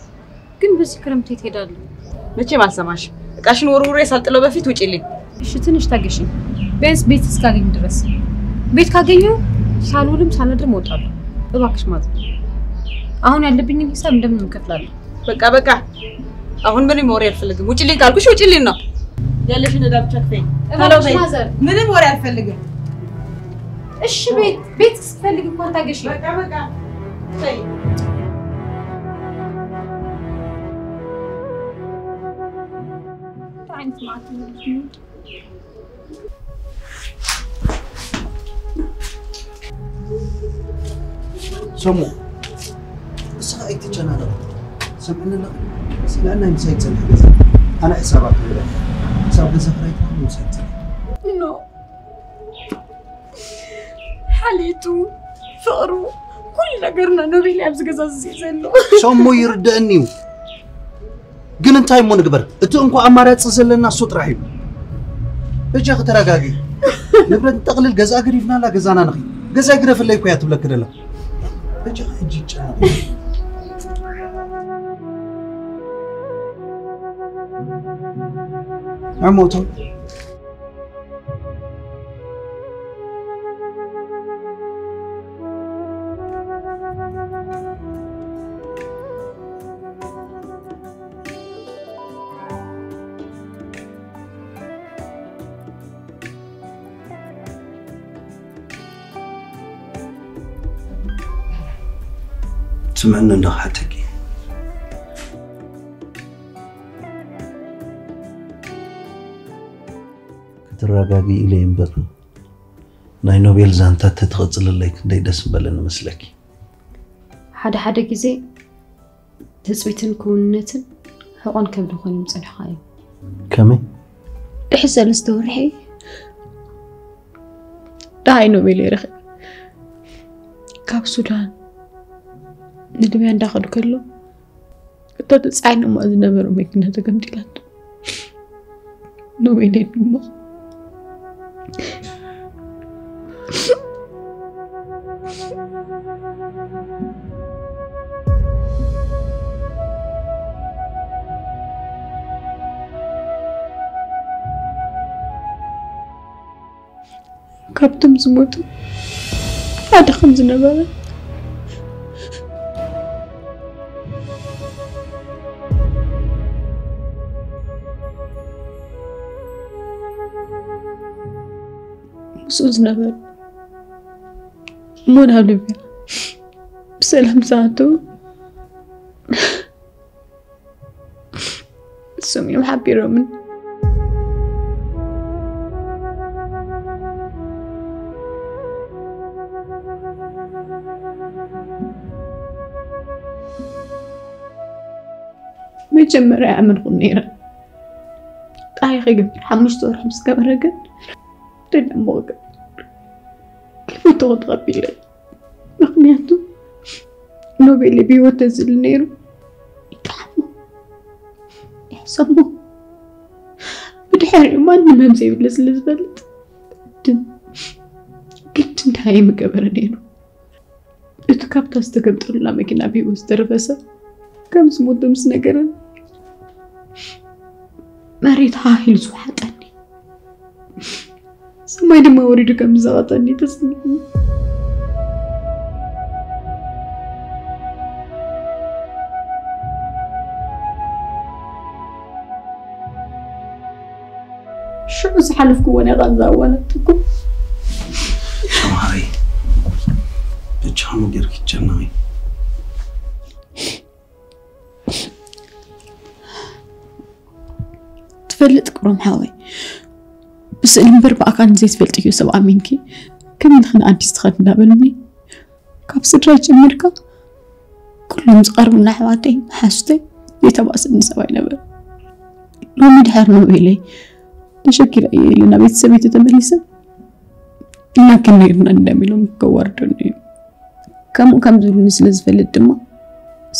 ግን በዚህ ክረምት የት ሄዳለሁ? መቼም አልሰማሽም። እቃሽን ወርውሬ ሳልጥለው በፊት ውጪልኝ። እሺ፣ ትንሽ ታገሺ፣ ቢያንስ ቤት እስካገኝ ድረስ። ቤት ካገኘሁ ሳልውልም ሳላድርም እወጣለሁ። እባክሽ ማዘር፣ አሁን ያለብኝን ሂሳብ እንደምንም እከፍላለሁ። በቃ በቃ፣ አሁን ምንም ወሬ አልፈልግም። ውጪልኝ ካልኩሽ ውጪልኝ ነው። ያለሽን ዕዳ ብቻ ክፈይ። እባክሽ ቶሎ በይ። ማዘር። ምንም ወሬ አልፈልግም። እሺ፣ ቤት ቤት ስትፈልግ እንኳን ታገሺ። በቃ በቃ፣ ተይ። ምን አይነት ማለት ነው? ሰሙ፣ እስኻ ኣይትጨናነቕ። ሰምዕኒ ኣለኻ? ስለ ናይ ምሳይ ዝጸንሐ ገዛ ኣነ ሕሳብ ኣካይደ። ክሳብ ገዛ ክራይ ትረኽብ ምሳይ ትጸንሐ። ኖ፣ ሓልየቱ፣ ፍቕሩ፣ ኩሉ ነገርና ኖቤል ኣብዚ ገዛ እዚ ዘሎ። ሰሙ፣ ይርደአኒ እዩ። ግን እንታይ እሞ ንግበር? እቲ እንኳ ኣማራፂ ዘለና እሱ ጥራሕ እዩ። በጃኺ ተረጋጊ። ንብረት ንጠቕልል፣ ገዛ ግዲፍናላ፣ ገዛና ንኺድ። ገዛ ግደፍለይ እኮ እያ ትብለኪ ደላ። በጃኺ ሕጂ ይጨነቕ። ዕሞቶም ስምዕኒ እንዶ ክሓተኪ። ክትረጋጊ ኢለ እምበር ናይ ኖቤል ዛንታ ተትቕጽልለይ ክንደይ ደስ ምበለኒ መስለኪ። ሓደ ሓደ ግዜ ትጽቢትን ክውንነትን ሕቖን ከብዲ ኮይኖም ጸኒሖም እዮም። ከመይ? ድሕሪ ሰለስተ ወርሒ ደሃይ ኖቤል ይረኽብ። ካብ ሱዳን ንሊብያ እንዳኸዱ ከሎ እቶ ተጻዒኖሞ ዝነበሩ መኪና ተገምጢላቶ። ኖቤል ድማ ካብቶም ዝሞቱ ሓደ ከም ዝነበረ ምስኡ ዝነበሩ እሞ ናብ ሊብያ ብሰላም ዝኣተዉ እሶም እዮም ሓቢሮምን። መጀመርያ ኣመንኩን ነይረ። ጣይ ክገብር ሓሙሽተ ወርሒ ምስ ገበረ ግን ደዳሞ ክገብር ከይፈተኹ ተቐቢለ። ምኽንያቱ ኖቤል ብህይወት ተዝህሉ ነይሩ ይጥዓሞ ይሕሰሞ። ብድሕሪኡ ማንም ከም ዘይብለ ስለ ዝፈልጥ ግድን ግድን እንታይ ምገበረ ነይሩ። እቲ ካብታ ዝተገምጠሉላ መኪና ብህይወት ዝተረፈ ሰብ ከም ዝሞተ ምስ ነገረን መሬት ሃህ ኢሉ ዝወሓጠኒ፣ ሰማይ ድማ ወሪዱ ከም ዝዘቐጠኒ ተሰሚዕኒ። ሽዑ ዝሓለፍክዎ ናይ ቃንዛ እዋናት ትኩ። ተማሃሪ ብቻ ጌርኪ ጨነቂ። ትፈልጥ ቅሮም ሓወይ፣ ብስእሊ እምበር ብኣካል ዘይትፈልጥዮ ሰብ ኣሚንኪ ከመይ ንኽን ኣዲስ ትኸድ እንዳበሉኒ፣ ካብ ስድራይ ጀሚርካ ኩሎም ዝቐርቡና ኣሕዋተይ መሓዙተይ ዘይተባእሰኒ ሰብ ኣይነበረ። ሎሚ ድሕር ኖቤለይ ተሸኪረ እየ ኢሉ ናብ ቤተሰበይ ተተመሊሰ፣ እና ክንደይ ኢልና እንዳሚሎም ከዋርዱኒ እዩ። ከምኡ ከም ዝብሉኒ ስለ ዝፈልጥ ድማ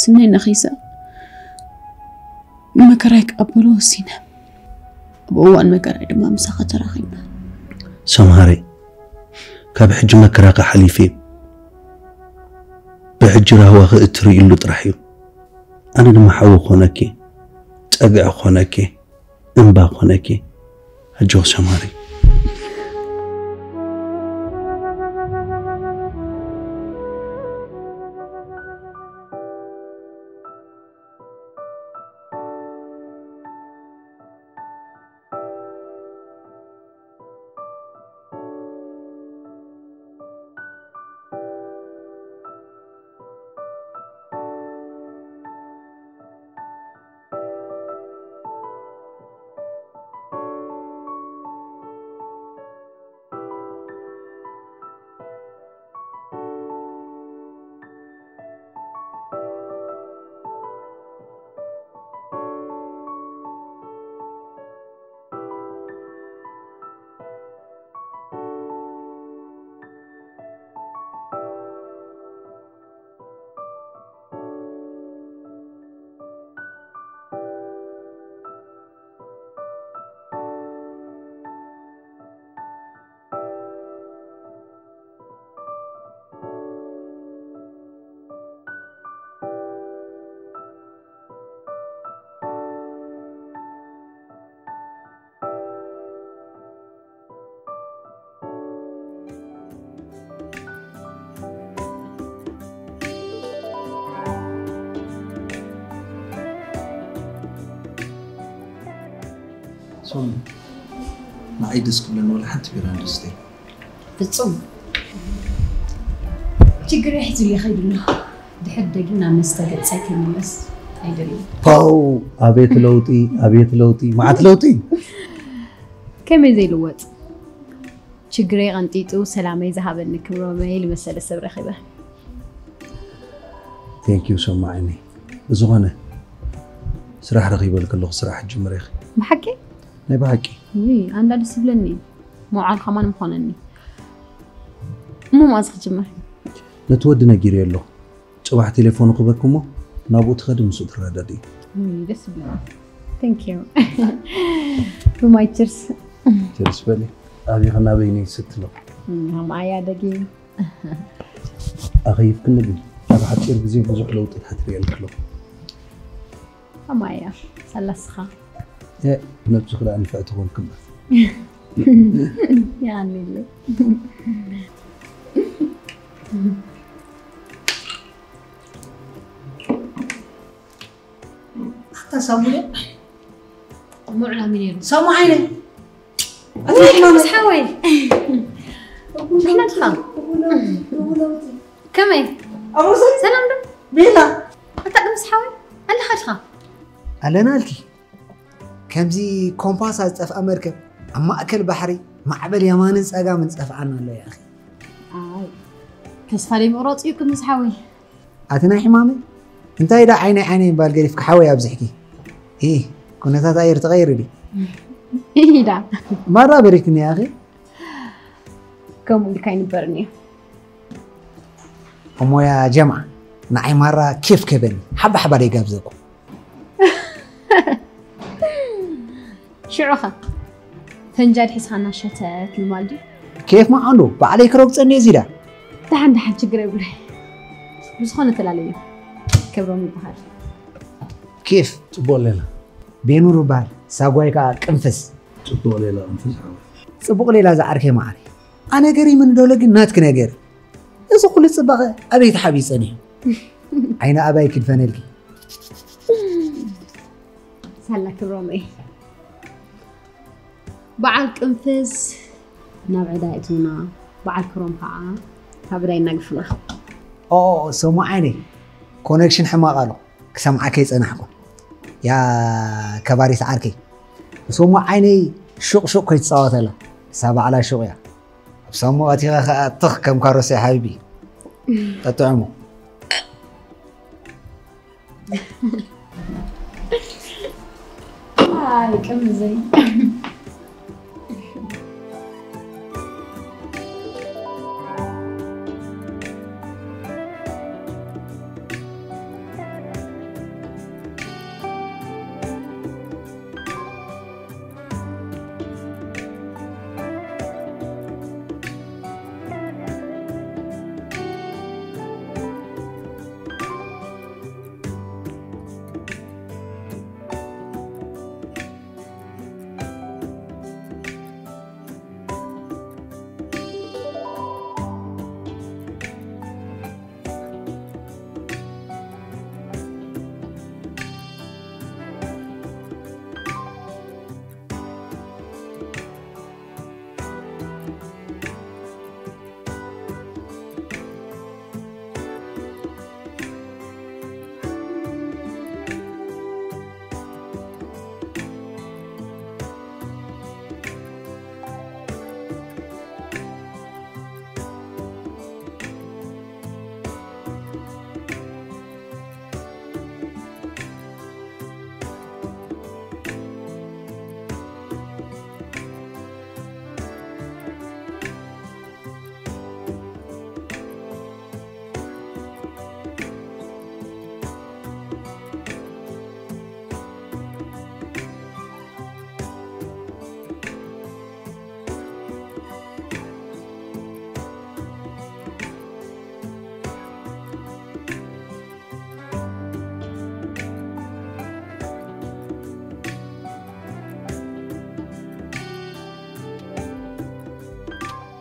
ስነይ ነኺሰ መከራይ ክቐበሎ ወሲነ። ኣብ እዋን መከራይ ድማ ምሳኻ ተራኺብና። ሰምሃረይ፣ ካብ ሕጂ መከራኻ ሓሊፈ ብሕጂ ራህዋኺ እትርእይሉ ጥራሕ እዩ። ኣነ ድማ ሓዊ ክኾነኪ፣ ጸግዒ ክኾነኪ፣ እምባ ክኾነኪ። ኣጆኺ ሰምሃረይ። ሶኒ፣ ንዓይ ደስ ክብለኒ ወላ ሓንቲ ቢራ እንደስተይ። ፍጹም ችግር ይሕዝል ይኸይድ ኣሎ። ድሕር ደጊም ናብ መስተ ገጻይ ክምለስ ኣይደልን። ፓው፣ ኣቤት ለውጢ፣ ኣቤት ለውጢ፣ መዓት ለውጢ። ከመይ ዘይልወጥ? ችግረይ ቀንጢጡ ሰላመይ ዝሃበኒ ክብሮመይ ልመሰለ ሰብ ረኺበ። Thank you ሰማዕኒ። ብዝኾነ ስራሕ ረኺበልክ ኣለኹ፣ ስራሕ ጅምሬኺ። ብሓቂ? ናይ ብሓቂ። ውይ፣ ኣንዳ ደስ ይብለኒ። መውዓል ከማን ምኾነኒ። እሞ መኣዝ ክጅምር? ነቲ ወዲ ነጊረዮ ኣለኹ። ጽባሕ ቴሌፎኑ ክበክ እሞ ናብኡ ትኸዲ ምስኡ ትረዳድኢ። ውይ፣ ደስ ይብለኒ። Thank you። ብማይ ችርስ። ችርስ በሊ። ኣቢኺ ናበይኒ ስትሎ። ማያ ደጊም። ኣኸይፍክኒ ግን ኣብ ሓጺር ግዜ ብዙሕ ለውጥታት ርእየልኪ ኣለኹ። ከማያ ሳላስኻ እ፣ ነብስኺ ደኣ ንፍዕቲ ኮንኪ እምበር። ያኒለ ኣታ ሳሙኤል ሙዕላ ሚኔሩ ሳሙ ዓይነ ምስ ሓወይ ንሕና ድኻ ከመይ ሰላም ዶ ቤላ ኣታ ምስ ሓወይ ኣለኻ ድኻ ኣለናልኪ ከምዚ ኮምፓሳ ዝጠፍኣ መርከብ ኣብ ማእከል ባሕሪ ማዕበል የማንን ጸጋምን ዝጠፍኣና ኣሎ ያኺ ኣይ ተስፋ ደይ ምቕራጽ እዩ ምስ ሓወይ ኣቲ ናይ ሕማመይ እንታይ ዳ ዓይነይ ዓይነይ ምባል ገዲፍኪ ሓወይ ኣብዚሕኪ ኢ ኩነታት ኣየር ተቐይሩ ድዩ ኢዳ ማራ በሪክኒ ያኺ ከምኡ ኢልካ ኣይንበርን እዩ እሞያ ጀምዓ ንዓይ ማራ ኬፍ ከበኒ ሓባ ሓባ ደይጋብዘኩ ሽዑኸ ፈንጃድ ሒዝኻና ሸተት ንማል ድዩ ኬፍ መዓንዶ ባዕለይ ክረግፀኒ እዚዳ ደሓን ደሓን ችግር የብሉይ ብዝኾነ ተላለዩ ክብሮም ይበሃል ኬፍ ጽቡቕ ሌላ ቤኑር ይበሃል፣ ሳጓይ ከዓ ቅንፍስ። ጽቡቕ ሌላ ቅንፍስ ሓወይ። ጽቡቕ ሌላ ዝዓርከይ መዓረይ። ኣነ ገሪምኒ ዶሎ ግን ናትኪ ነገር። እዚ ኩሉ ጽባቐ ኣበይ ተሓቢኡ ጸኒሑ? ዓይኒ ኣባይ ክድፈነልኪ። ሳላ ክብሮመይ። በዓል ቅንፍስ ናብ ዕዳ የእትውና፣ በዓል ክሮም ከዓ ካብ ዕዳ ይናግፍና። ኦ፣ ሰሙ ዓይነይ፣ ኮኔክሽን ሕማቕ ኣሎ። ክሰምዓካ ይጸናሕኩ። ያ ከባሪት ዓርከይ። ሰሙ ዓይነይ ሹቕ ሹቕ ከይትጻወተላ። ንሳ ባዕላ ሹቕ እያ። ኣብ ሳሙ ኣቲኻ ኸኣ ትኽ ከም ካሮስ እያ ሓቢቢ። ጠጥዕሙ። ኣይ፣ ቅምዘይ።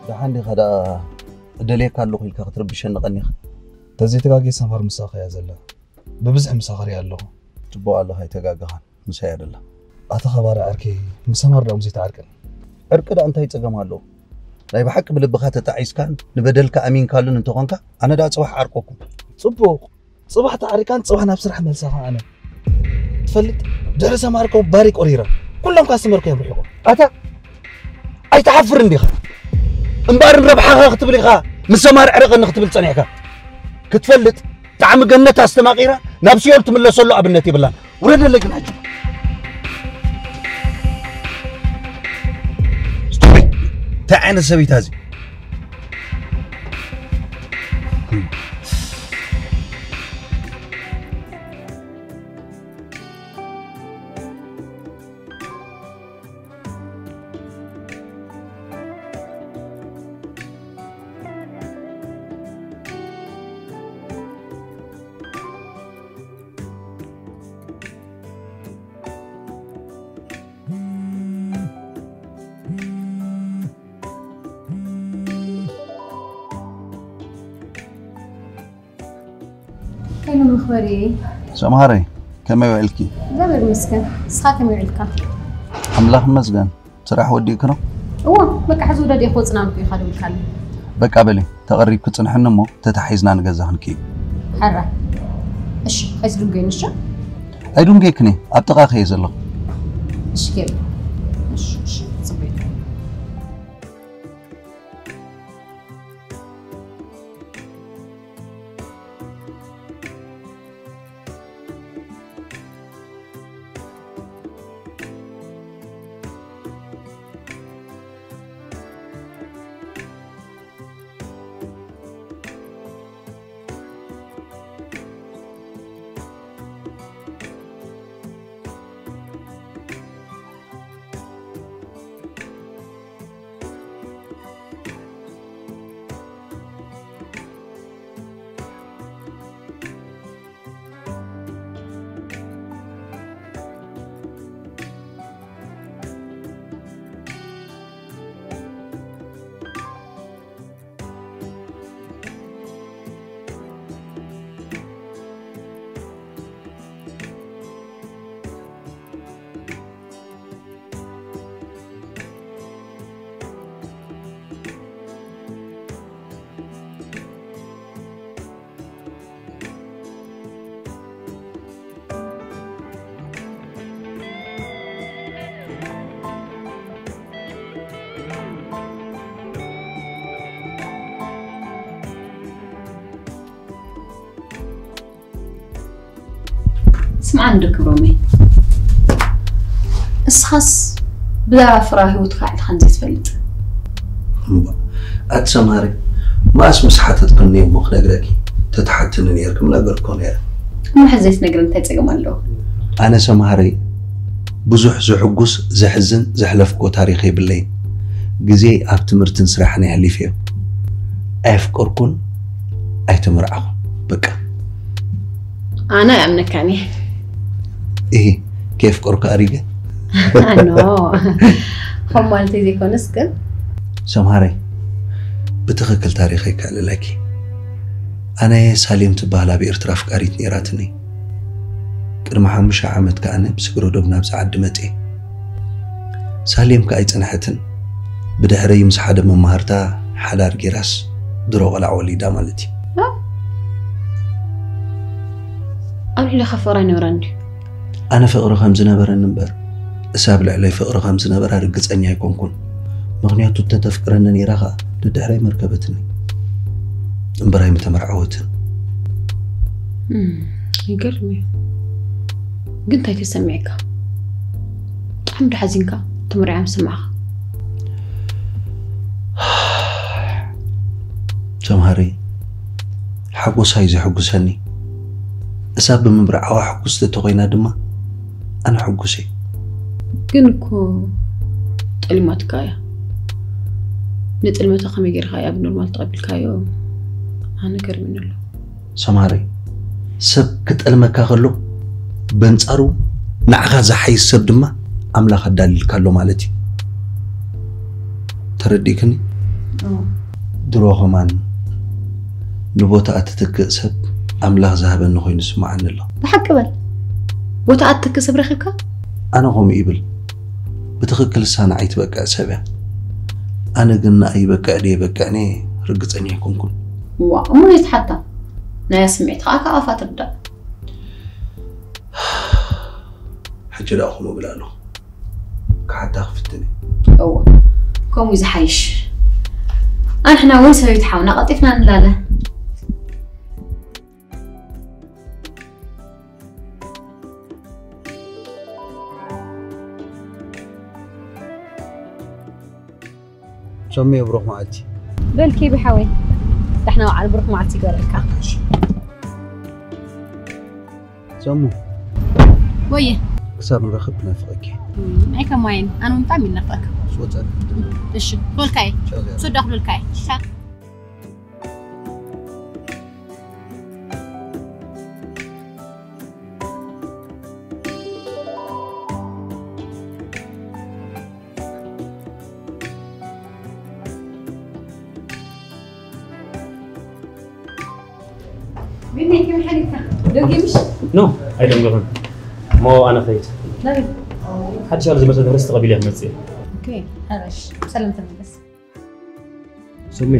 ደሓን ዲኻ ደኣ? እደልየካ ኣለኹ ኢልካ ክትርብሸኒ ቀኒኻ። ተዘይተጋግየ ሰማር ምሳኻ እያ ዘላ። ብብዝሒ ምሳኻ ሪኣ ኣለኹ። ጽቡቕ ኣለኻ፣ ኣይተጋገኻን። ምሳይ እያ ዘላ። ኣታ ኸባሪ ዓርከይ፣ ምስ ሰማር ደኣ ዘይትዓርቀኒ። ዕርቂ ደኣ እንታይ ጸገም ኣለዎ? ናይ ብሓቂ ብልብኻ ተጣዒስካን ንበደልካ ኣሚንካሉን እንተኾንካ፣ ኣነ ደኣ ጽባሕ ዓርቀኩም። ጽቡቕ። ጽባሕ ተዓሪቃን ጽባሕ ናብ ስራሕ መልሳኻ ኣነ። ትፈልጥ፣ ድሕሪ ሰማር እኮ ባሪ ቆሪራ። ኩሎም ካስተመር እዮም ርሒቖም። ኣታ ኣይትሓፍርን ዲኻ? እምበኣር ንረብሓኻ ክትብል ኢኻ ምስ ሰማር ዕረቐኒ ክትብል ጸኒሕካ። ክትፈልጥ፣ ጣዕሚ ገነት ኣስተማቒራ ናብ ሲኦል ትምለሰሉ ኣብነት የብላን። ውረደለይ ግን ሕጂ። ስቱፒድ! እንታይ ዓይነት ሰብ እዩ እዚ? ከይኑ መኽበሪ። ሰምሃረይ፣ ከመይ ውዒልኪ? እግዚኣብሔር ይመስገን። ንስኻ ከመይ ውዒልካ? ኣምላኽ ይመስገን። ስራሕ ወዲእኪ ነው? እዎ፣ በቃ ሕዚ ውደድ እየ ክወፅእ ናምኩ ኢኻ ደውልካለይ። በቃ በሊ፣ ተቐሪብኪ ፅንሕኒ እሞ ተታሒዝና ንገዛ ክንኪ። ሕራይ። እሺ፣ ኣይትድንጎይኒ እሺ? ኣይድንጎይክን እየ፣ ኣብ ጥቓኺ እየ ዘለኹ። እሺ፣ ኬድ። እሺ፣ እሺ፣ ፅበይ። ስምዓኒ ዶ ክብሮመይ፣ እስኻስ ብዛዕባ ፍቕራዊ ህይወትካ ኣዕሊኻ እንዘይትፈልጥ? እምባ ኣቲ ሰምሃረይ፣ መኣስ ምስ ሓተትክኒ እሞ ክነግረኪ? ተትሓትኒ ነይርኪ ምነገርኩ ነይረ። እሞ ሕዚ ዘይትነግረኒ እንታይ ጸገም ኣለዎ? ኣነ ሰምሃረይ ብዙሕ ዘሕጉስ ዘሕዝን ዘሕለፍክዎ ታሪኽ የብለይን። ግዜይ ኣብ ትምህርትን ስራሕን የሕሊፈዮ። ኣየፍቀርኩን ኣይተመርዓኹን። በቃ። ኣነ ኣይኣምነካን እየ። እሂ፣ ከየፍቀርኩ ኣሪገ። ኖ፣ ከም ማለተይ ዘይኮነስ ግን ሰምሃረይ ብትኽክል ታሪኸይ ከዕልለኪ። ኣነ ሳሌም ትበሃል ኣብ ኤርትራ ኣፍቃሪት ነይራትኒ። ቅድሚ ሓሙሽተ ዓመት ከኣ ብስግረ ዶብ ናብዚ ዓዲ መጽየ። ሳሌም ከኣ ኣይጸንሐትን። ብድሕረይ ምስ ሓደ መማህርታ ሓዳር ጌራስ ድሮ ቆልዓ ወሊዳ ማለት እዩ። ኣብ ልዕሊ ከፈራ ነይራ እንድዩ። ኣነ ፍቕሪ ከም ዝነበረኒ እምበር እሳ ኣብ ልዕለይ ፍቕሪ ከም ዝነበራ ርግጸኛ ኣይኮንኩን። ምኽንያቱ እንተተፍቅረኒ ነይራ ኸኣ ደድሕረይ መርከበትኒ እምበር ኣይምተመርዓወትን። እም፣ ይገርም እዩ። ግን እንታይ ተሰሚዕካ? ብጣዕሚ ዶ ሓዚንካ ተመርዕያ ምስ ሰማዕኻ? ሰምሃሪ ሓጎሳ እዩ ዘሐጉሰኒ። እሳ ብምምርዓዋ ሕጉስቲ ተኾይና ድማ ኣነ ሕጉስ እየ። ግን እኮ ጠሊማትካ እያ። ንጥልመታ ከመይ ጌርካ እያ ብኖርማል ተቐቢልካዮ? ኣነ ገርሚኒ ኣሎ። ሰምሃሪ ሰብ ክጠልመካ ከሎ በንጻሩ ንዓኻ ዝሓይሽ ሰብ ድማ ኣምላኽ ኣዳልልካ ኣሎ ማለት እዩ። ተረዲእክኒ? ድሮ ከማን ንቦታኣ ትትክእ ሰብ ኣምላኽ ዝሃበኒ ኮይኑ ዝስምዓኒ ኣሎ። ብሓቂ በል። ቦታኣ ትትክእ ሰብ ረኺብካ? ኣነ ከምኡ ይብል። ብትኽክል እሳ ንዓይ ትበቅዕ ሰብ እያ። ኣነ ግን ንኣይ ይበቅዕ ድየ በቅዕኒ ርግጸኛ ኣይኮንኩን። ዋ፣ እሞ ነይትሓታ። ናያ ስምዒት ከዓ ካብ ኣፋ ትርዳእ። ሕጂ ደኣ ከምኡ እብል ኣለኹ። ክሓታ ክፍትን እየ። እወ፣ ከምኡ እዩ ዝሓይሽ። ኣንሕና እውን ሰበይቲ ሓውና ቀልጢፍና ንላለ። ሶምየ ብሩኽ መዓልቲ። በል ኬቢ ሓወይ፣ ዳሕና በዓል ብሩኽ መዓልቲ ይገረልካ። ሰሙ። ወየ። ክሳብ ንረኽብ ክናፍቐኪ። ኣይ ከማይን፣ ኣነ እውን ብጣዕሚ ይናፍቐካ። ስወፀ። እሺ፣ ክብለልካ እየ። ሶዳ ክብለልካ እየ። ቻ። ቢኒ፣ ከመይ ሓሊፍካ? ደጊምሽ? ኖ፣ ኣይደንገኹን። እሞ ኣነ ኸይድ። ናበይ? ሓድሽ ኣብ ዝመጸ ድሕርስ ተቐቢለ ክመጽእ እየ። ኦኬ፣ ሓራሽ። ሰላም ተመለስ። ሰሜ፣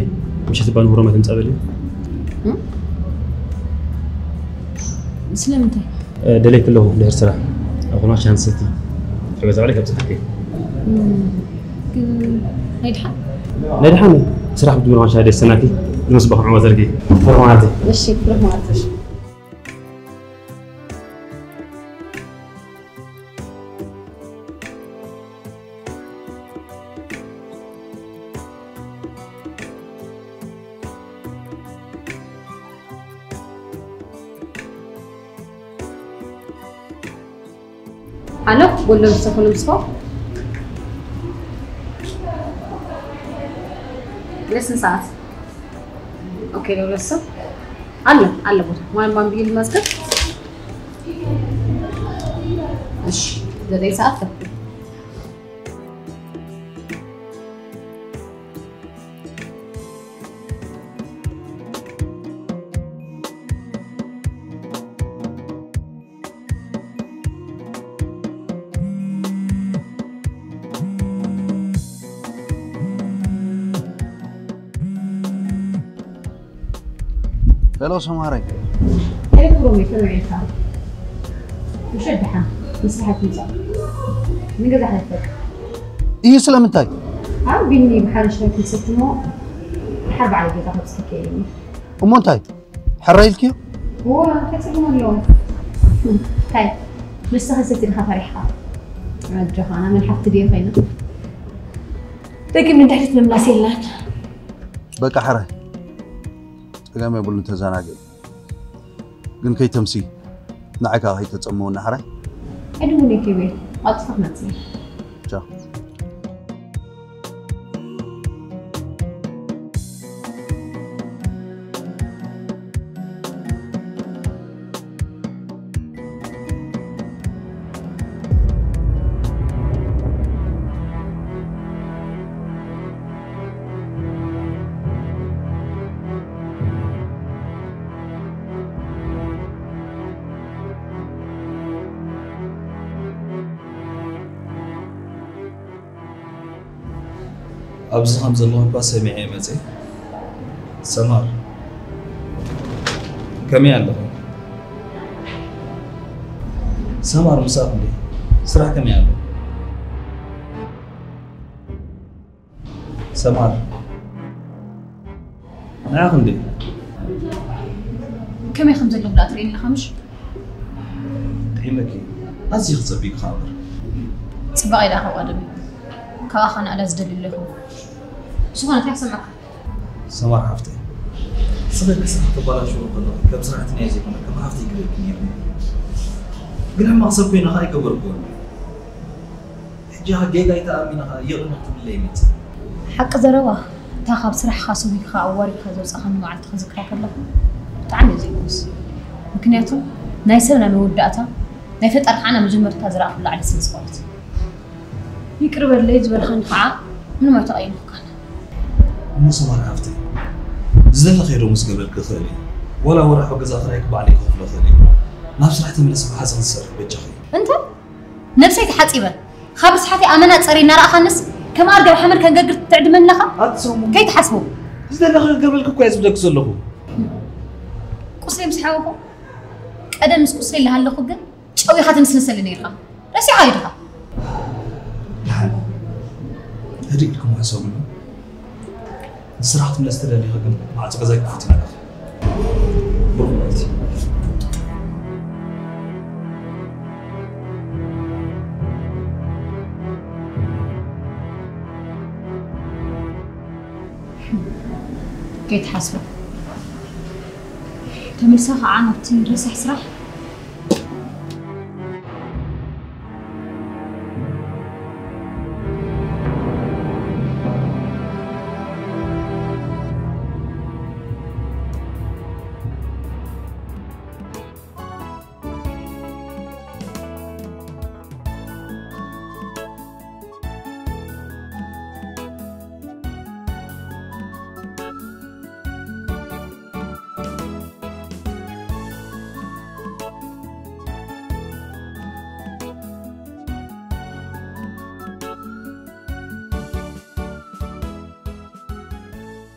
ምሸት እባ ንሁሮም ኣይትምጻእ በልዮ። እም? ስለምንታይ? እ፣ ደለይኪ ኣለኹ ድሕሪ ስራሕ። ኣብ ኩናሽ ሃንሰቲ። ሕገዛ ባዕለይ ካብ ጽፍቲ። እም፣ ግን ናይ ድሓን? ናይ ድሓን ስራሕ ብድምር ማሻ ደሰናኪ። ንምስባሕ ዕዋ ዘርጊ። ፍርማቲ። እሺ፣ ፍርማቲ። ኣሎ ጎሎ ዝተኾነ ምስፋ ለስን ሰዓት ኦኬ ለረሰብ ኣሎ ኣሎ ቦታ ማን ማን ብይል መስከት እሺ ዘጠኝ ሰዓት ተኩል ሄሎ ሰምሃረይ። ሄሎ ክብሮም፣ ከመይ ኢልካ? ምሸት ደሓን፣ ንስኻ ትምጻእ። ንገዛ ሓይፈቅ። እዩ ስለምንታይ? ኣብ ቢኒ ብሓደ ሸርፊ ሰትሞ፣ ሓር በዓል ገዛ ከብጽሐካ እየ። እሞ እንታይ? ሕራይ ኢልክዮ? እዋ፣ እንታይ ጸገም ኣለዎ? እንታይ? ንስኻ ሰቲልካ ፈሪሕካ። ኣጆኻ፣ ኣነ ምን ሓፍቲ ድየ ኮይና? ደጊም ንድሕሪት ምምላስ የለን። በቃ ሕራይ፣ ጸገም የብሉን፣ ተዘናግዒ። ግን ከይተምሲ፣ ንዓይ ከኣ ከይተጸምወኒ ሕራይ። ኣይድውን እየ ኬቤ፣ ቀልጢፈ ክመጽእ እየ። ቻው። ኣብዚ ከም ዘለኹ እኳ ሰሚዐ እየ መፅየ። ሰማር፣ ከመይ ኣለኹ? ሰማር፣ ምሳኹ እንዴ? ስራሕ ከመይ ኣሎ? ሰማር፣ ንዓኹ እንዴ? ከመይ ከም ዘለኹ ደኣ ትርእየኒ ኣለኻ ምሽ? ጥዒመኪ፣ ኣዝዩ ክጸብቕ ክኻበር። ጽባቐ ኢላ ካብ ቀደም እዩ። ካብኣ ኸኣ ናእዳ ዝደሊ ኣለኹ። ዝኾነ እንታይ ክሰምዓካ? ሰማር ሓፍተይ፣ ስኺ ክስራሕ ተባላሽዎ ከለኹ ከም ስራሕተኛ ዘይኮነ ከም ሓፍተይ ክርእየኪ ነይሩ። ግን ሕማቕ ሰብ ኮይነ ኸኣ ኣይገበርክዎን። ሕጂ ኸኣ ጌጋ ኣይተኣሚነ ኸኣ ይቕረ ክትብለይ ይመጽእ። ሓቂ ዘረባ፣ እታ ካብ ስራሕኻ ሰጒግካ ኣዋሪድካ ዘውጻኻኒ መዓልቲ ክዝክራ ከለኹ ብጣዕሚ እየ ዘይጉስ። ምክንያቱ ናይ ሰብ ናይ መወዳእታ፣ ናይ ፈጣሪ ኸዓ ናይ መጀመርታ ዝረኣኹላ ዕለት ስለ ዝኾነት። ይቅር በለይ ዝበልካኒ ኸዓ ምንም ኣይተቐየምኩካን። እሞ ሰማር ሓፍተይ፣ ዝደለኽዮ ዶ ምስ ገበርክ ክኽእል እየ። ዋላ ወርሓዊ ገዛ ክራይክ ባዕለይ ክኸፍሎ እኽእል እየ። ናብ ስራሕ ተመለስ፣ ብሓዘን ዝሰርሕ በጃኺ። እንታይ? ነብሰይ ተሓጺበ፣ ካብ ርስሓተይ ኣመና ጸርየ እናረኣኻንስ፣ ከም ኣርጋብ ሓመድ ከንገርግር ትዕድመኒ ኣለኻ? ኣቲ ሰሙ። ከይትሓስቦ። ዝደለኽዮ ክገብረልኪ እኮ እየ ዝብለኪ ዘለኹ። ቁስለይ ምስ ሓወኹ፣ ቀደም ምስ ቁስለይ ዝሃለኹ ግን፣ ጨው ኢኻ ትንስንሰሊ ነይርካ። ረሲዕካዮ ዲኻ? ደሓን። ህድእ ኢልኩም ሕሰብሉ። ንስራሕ ክትምለስ ተደሊኻ ግን ማዕጾ ገዛይ ክፉት ኢና ኣለኹ። ብሩኽ መዓልቲ። ከይትሓስቦ። ተመልሳ ኸዓ ናብቲ ረሳሕ ስራሕ።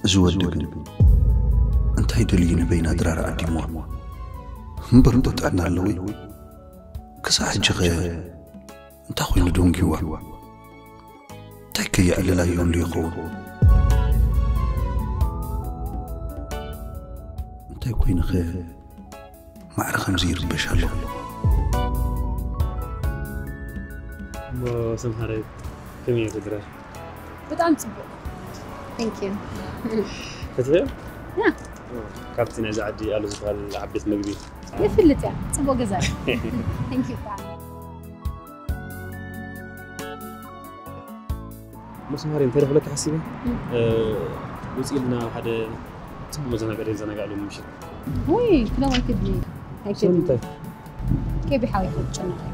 እዚ ወዲ ግን እንታይ ደልዩ ንበይና ድራር ዓዲምዋ? እምበር እንዶ ጥዕና ኣለወይ? ክሳዕ ሕጂ ኸ እንታይ ኮይኑ ደንጊዋ? እንታይ ከየዕልላ ይህሉ ይኸውን? እንታይ ኮይኑኸ ማዕረ ከምዚ ይርበሽ ኣሎ? እሞ ሰምሃረይ ከመይ እየ ድራር? ብጣዕሚ ጽቡቕ። Thank you። ፈትሕዮ? ያ። ካብቲ ናይዚ ዓዲ ኣሎ ዝበሃል ዓቤት መግቢ። ይፍልጥ እያ። ጽቡቕ ገዛ እዩ። Thank you ብጣዕሚ። መስመር እንተ ደፍለካ ሓሲበ፣ እም። እ፣ ውጽእ ኢልና ሓደ ጽቡቕ መዘናጋዒ ንዘናጋዕ ሎሚ ምሸት። ውይ፣ ክለብ ኣይክድኒ። ኣይክድኒ። ስለምንታይ? ኬቢ ሓወይ ክጨነቕ እዩ።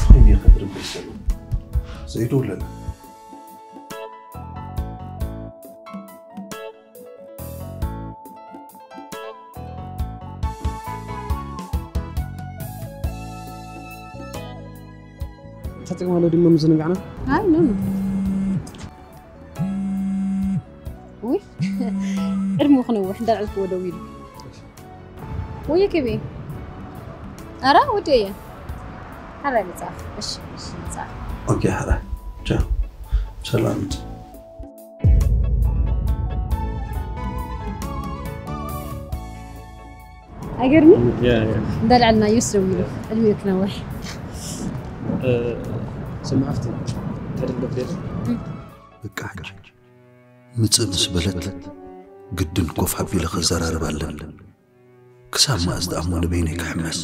ከመይ ጌርካ ትርበሽ ዘለኹ? ዘይትውለድ። እንታይ ጥቕሚ ኣለዎ ድማ ምዝንጋዕና? ኣይ፣ ኖ፣ ኖ። ውይ፣ ቅድሚ ክነውሕ እንዳልዐልክዎ ደው ኢሉ። ወየ ኬቤ። ኣረ፣ ወዲ እየ። ኣረ፣ ልጻፍ። እሺ፣ እሺ፣ ልጻፍ። ኦኬ፣ ሓራ። ቻው። ሰላም። ኣይገርምን? እንዳልዐልናዮስ ደው ኢሉ ዕድሜኡ ክነውሕ። ስምዓፍቲ ተደልዶ ክደለ በቃ ሕጂ ምጽእ ምስ በለት ግድን ኮፍ ኣቢለ ክዘራረብ ኣለኒ። ክሳብ መኣዝ ደኣ እሞ ንበይነይ ክሕመስ?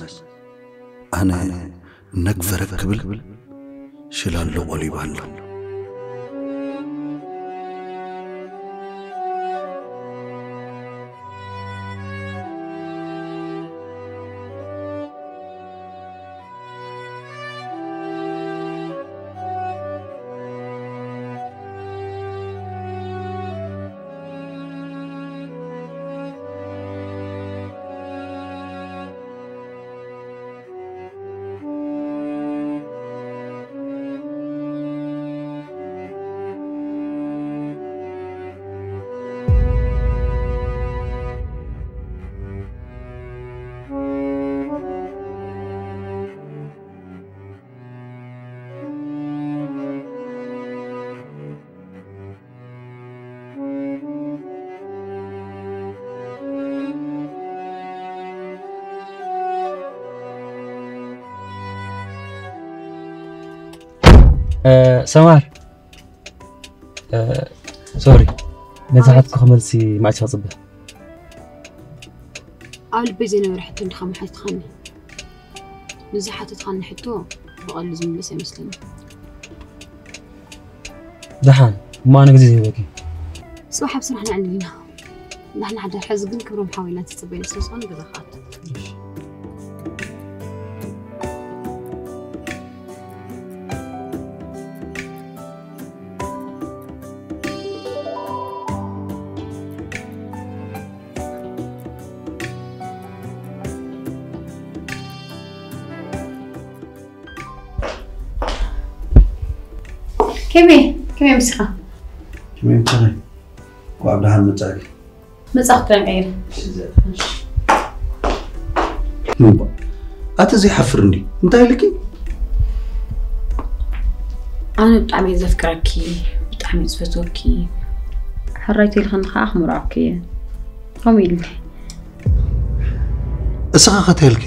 ኣነ ነግፈረግ ክብል ሽላሎ ቆሊባ ኣሎ። ሰማር፣ ሶሪ፣ ነዚ ሓትኩ ክመልሲ ማእቻ ክፅበ። ኣብ ልበይ ዘይነበረ ሕቶ እንዲኻ መሓዝትኻኒ። ንዝሓተትኻኒ ሕቶ ብቐሉ ዝምለስ ኣይመስለኒ። ደሓን እሞ ኣነ ግዜ ዘይበኪ። ጽባሕ ኣብ ስራሕ ንዕልል ኢና። ንሕና ሓዳር ሕዚ ግን ክብሮም ሓወይና ትጽበይና ስለ ዝኾነ ገዛ ክኣቱ። ከመይ ከመይ ምስኻ? ከመይ ምሳኺ? እንኳዕ ብደሓን መጻእኪ። መጻኹ ክዳን ቀይረ። እምባ፣ ኣቲ ዘይሓፍር እንዲ እንታይ ኢልኪ? ኣነ ብጣዕሚ እየ ዘፍቅረኪ፣ ብጣዕሚ እየ ዝፈትወኪ። ሕራይ ተይልኽኒ ከዓ ክምርዖኪ እየ። ከምኡ ኢልኒ። እስኻ ኸ እንታይ ኢልኪ?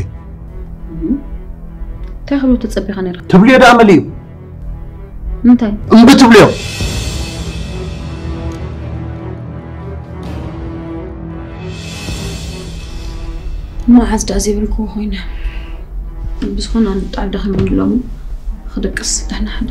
እንታይ ክብሉ ተጸቢኻ ነይርካ? ትብልዮ ደኣ መሊኡ እንታይ? እምቢ ትብልዮ። መዓዝ ደኣ ዘይበልክዎ ኮይነ። ብዝኾነ ኣነ ብጣዕሚ ደኺመኒ ሎሚ። ክድቅስ ደሕና ሓደ።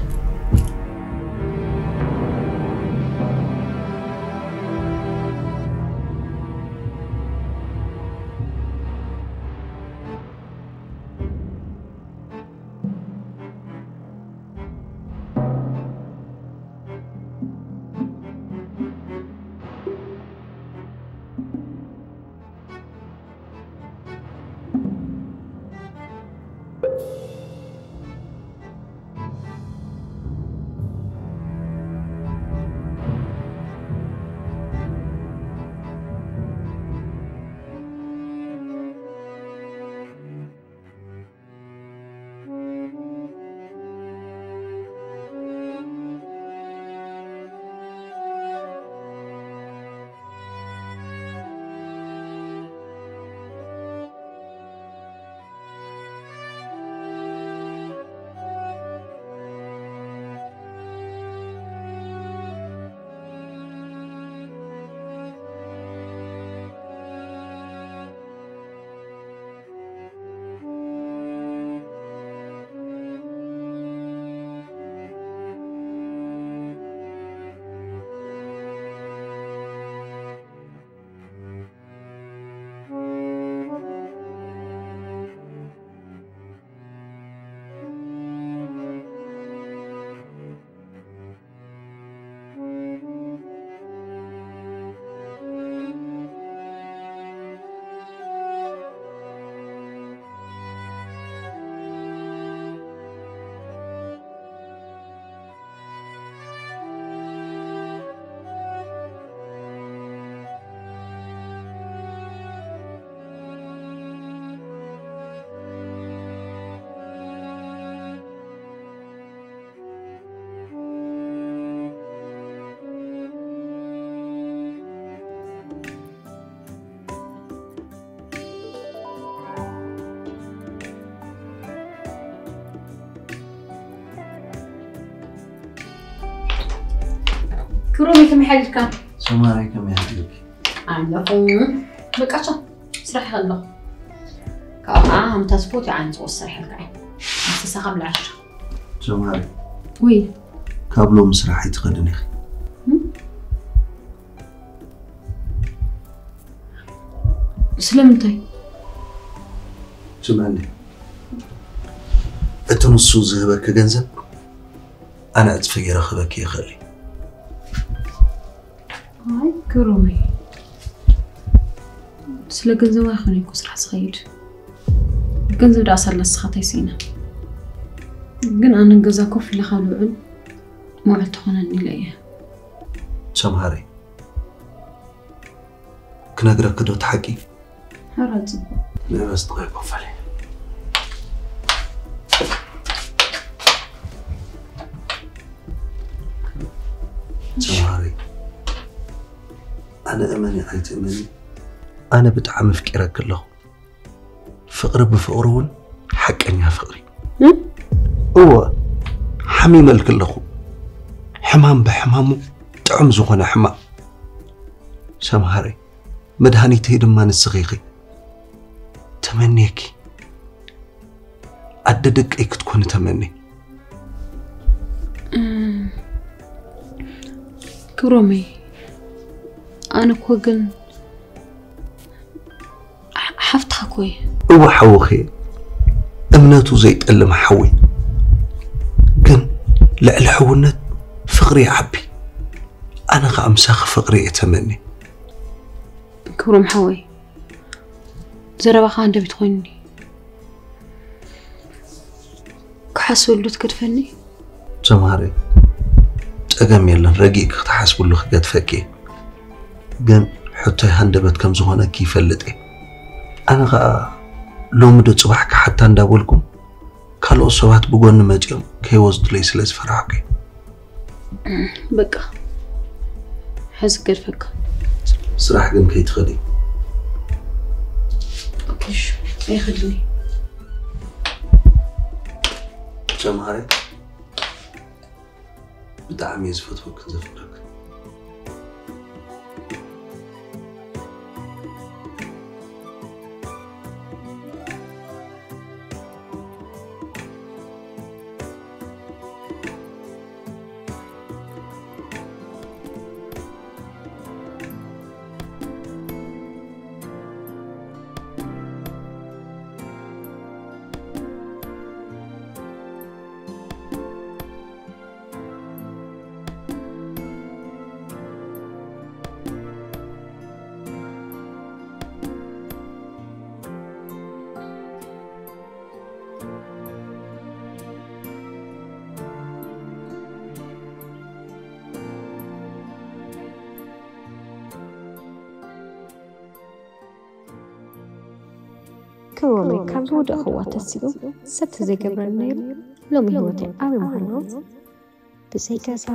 ክብሮም ከመይ ሓዲርካ? ሰማራይ ከመይ ሓዲርኪ? ኣለኹ። በቃ ቻው። ስራሕ ኣለኹ። ካብ ኣምታ ስፖርት ይዓንጽ ወሰር ሓልካ። ምስተሳኻም ላሽ። ሰማራይ ወይ ካብ ሎም ስራሕ ኣይትኸድን ኢኺ። ስለምንታይ? ስምዕኒ፣ እቲ ንሱ ዝህበኪ ገንዘብ ኣነ ዕፅፊ ገይረ ክህበኪ ይኽእል እዩ። ኣይ ክብሮመይ፣ ስለ ገንዘብ ኣይኮነ እኮ ስራሕ ዝኸይድ። ገንዘብ ደኣ ሳላ ንስኻ እንታይ ስኢና? ግን ኣነ ገዛ ኮፍ ኢለ ካብ ልውዕል መውዕል ተኾነኒ ኢለ እየ። ሰምሃሪ፣ ክነግረኪ ዶ እቲ ሓቂ? ሕራ ጽቡቕ። ንእበስ ጥራይ ኮፈለ። ሰምሃሪ፣ ኣነ እመኒ ኣይትእመኒ፣ ኣነ ብጣዕሚ ኣፍቂረኪ ኣለኹ። ፍቕሪ ብፍቕሪ እውን ሓቀኛ ፍቕሪ። እወ፣ ሓሚመልኪ ኣለኹ። ሕማም ብሕማሙ ጥዑም ዝኾነ ሕማም። ሰምሃሪ፣ መድሃኒተይ ድማ ንስኺ ኢኺ። ተመንየኪ። ኣደ ደቀይ ክትኮኒ ተመንየ። ክብሮመይ፣ ኣነ እኮ ግን ሓ- ሓፍትኻ እኮ እየ። እወ ሓውኺ እየ። እምነቱ ዘይጠልም ሓዊ። ግን ልዕሊ ሕውነት ፍቕሪ ይዓቢ። ኣነ ኸኣ ምሳኺ ፍቕሪ እየ ተመንየ። ክብሮም ሓወይ፣ ዘረባኻ ሃንደበት ኮይኑኒ። ክሓስበሉ ትገድፈኒ? ሰምሃሪ፣ ጸገም የለን፣ ረጊእኪ ክትሓስብሉ ክገድፈኪ እየ። ግን ሕቶይ ሃንደበት ከም ዝኾነኪ ይፈልጥ እየ። ኣነ ኸኣ ሎሚ ዶ ጽባሕ ክሓታ እንዳበልኩም ካልኦት ሰባት ብጎኒ መጺኦም ከይወስዱለይ ስለ ዝፈራሕኩ እየ። በቃ፣ ሕዚ ገድፈካ። ስራሕ ግን ከይትኸዲ። ኦኬ፣ እሺ፣ ኣይኸድኒ። ጀምሃሪ፣ ብጣዕሚ እየ ዝፈትወክን ዘፍቅረክን። ክብሮመይ ካብ ዝወደቕኽዋ ተሲኡ ሰብ ተዘይገብረኒ ነይሩ፣ ሎሚ ህይወተይ ኣበይ ምዃኑ ርእየ። ብዘይ ገዛ፣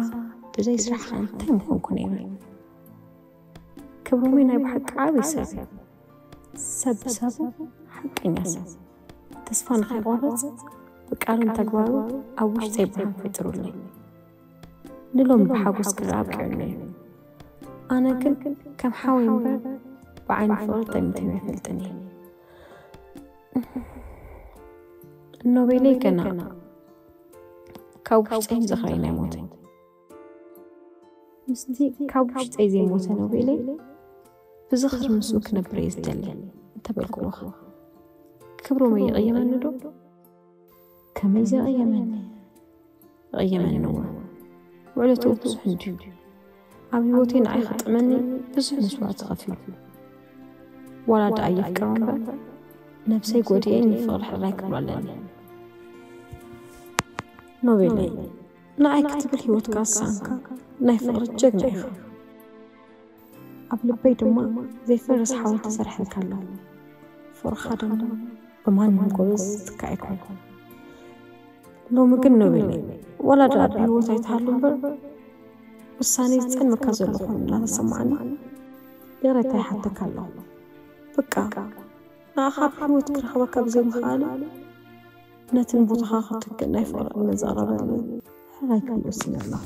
ብዘይ ስራሕ ኸ እንታይ ምኾንኩ ነይረ? ክብሮመይ ናይ ብሓቂ ዓብዪ ሰብ እዩ። ሰብ ብሰቡ ሓቀኛ ሰብ። ተስፋ ንኸይቆርጽ ብቃሉን ተግባሩ ኣብ ውሽጠይ ብርሃን ፈጢሩለይ። ንሎሚ ብሓጎስ ክረኣ ኣብቂዑኒ እዩ። ኣነ ግን ከም ሓወይ እምበር ብዓይኒ ፍቕሪ ጠሚተዮ ኣይፈልጥን እየ። ኖቤለይ ገና ካብ ውሽጠይ ዝኽረይ ናይ ሞተይ። ምስቲ ካብ ውሽጠይ ዘይሞተ ኖቤለይ ብዝኽሪ ምስኡ ክነብር እየ ዝደሊ እንተበልክዎ ኸ? ክብሮመይ ይቕየመኒ ዶ? ከመይ ዘቕየመኒ? ይቕየመኒ እወ። ውዕለቱ ብዙሕ እንድዩ። ኣብ ህይወተይ ንዓይ ክጥዕመኒ ብዙሕ መስዋእቲ ከፊሉ። ዋላ ደኣ የፍቅሮ እምበር ነብሰይ ጎዲኤ ንፍቕሪ ሕራይ ክብሎ ኣለኒ። ኖቤለይ፣ ንዓይ ክትብል ህይወትካ ዝሰኣንካ ናይ ፍቕሪ ጀግና ኢኻ። ኣብ ልበይ ድማ ዘይፈርስ ሓወልቲ ተሰሪሕልካ ኣሎ። ፍቕርኻ ድማ ብማንም ጎበዝ ዝትካእ ኣይኮነን። ሎሚ ግን ኖቤለይ፣ ዋላ ደኣ ብህይወት ኣይትሃሉ እምበር ውሳነይ ዝጸልመካ ዘሎ ኮይኑ እናተሰማዓኒ ይቕሬታ ይሓተካ ኣለኹ። በቃ፣ ንዓኻ ኣብ ህይወት ክረኽበካ ብዘይምኽኣለይ ነቲ ንቦታኻ ክትክእ ናይ ፍቕሪ ዕድመ ዘቕረበለይ ሕራይ ክብል ወሲነ ኣለኹ።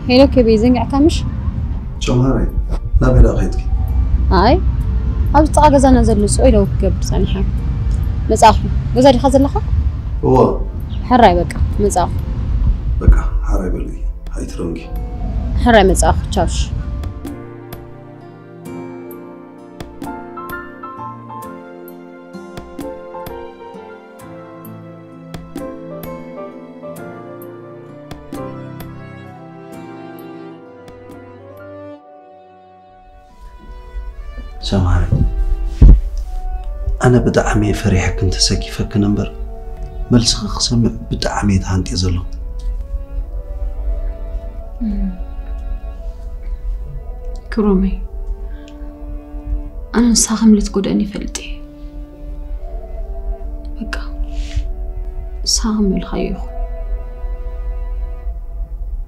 ሄሎ ኬቢ፣ ዘንጊዕካ ምሽ? ጨማሪ፣ ናበይ ደኣ ከይድኪ? ኣይ፣ ኣብ ጥቓ ገዛና ዘሎ ሱቕ ኢለ ወክ ክገብር ጸኒሐ። መጻእኹ። ገዛ ዲኻ ዘለኻ? እወ። ሕራይ በቃ፣ መጻእኹ። በቃ፣ ሕራይ በሊ፣ ኣይትረንጊ። ሕራይ መጻእኹ፣ ቻውሽ። ሰምሃር፣ ኣነ ብጣዕሚ እየ ፈሪሐክን ተሰኪፈክን እምበር፣ መልስኺ ክሰምዕ ብጣዕሚ እየ ተሃንጥየ ዘለኹ። ክብሮመይ፣ ኣነ ንስኻ ከም ልትጎድእኒ ይፈልጥ እየ። በቃ፣ ንስኻ ከም ዝበልካዮ ይኹን።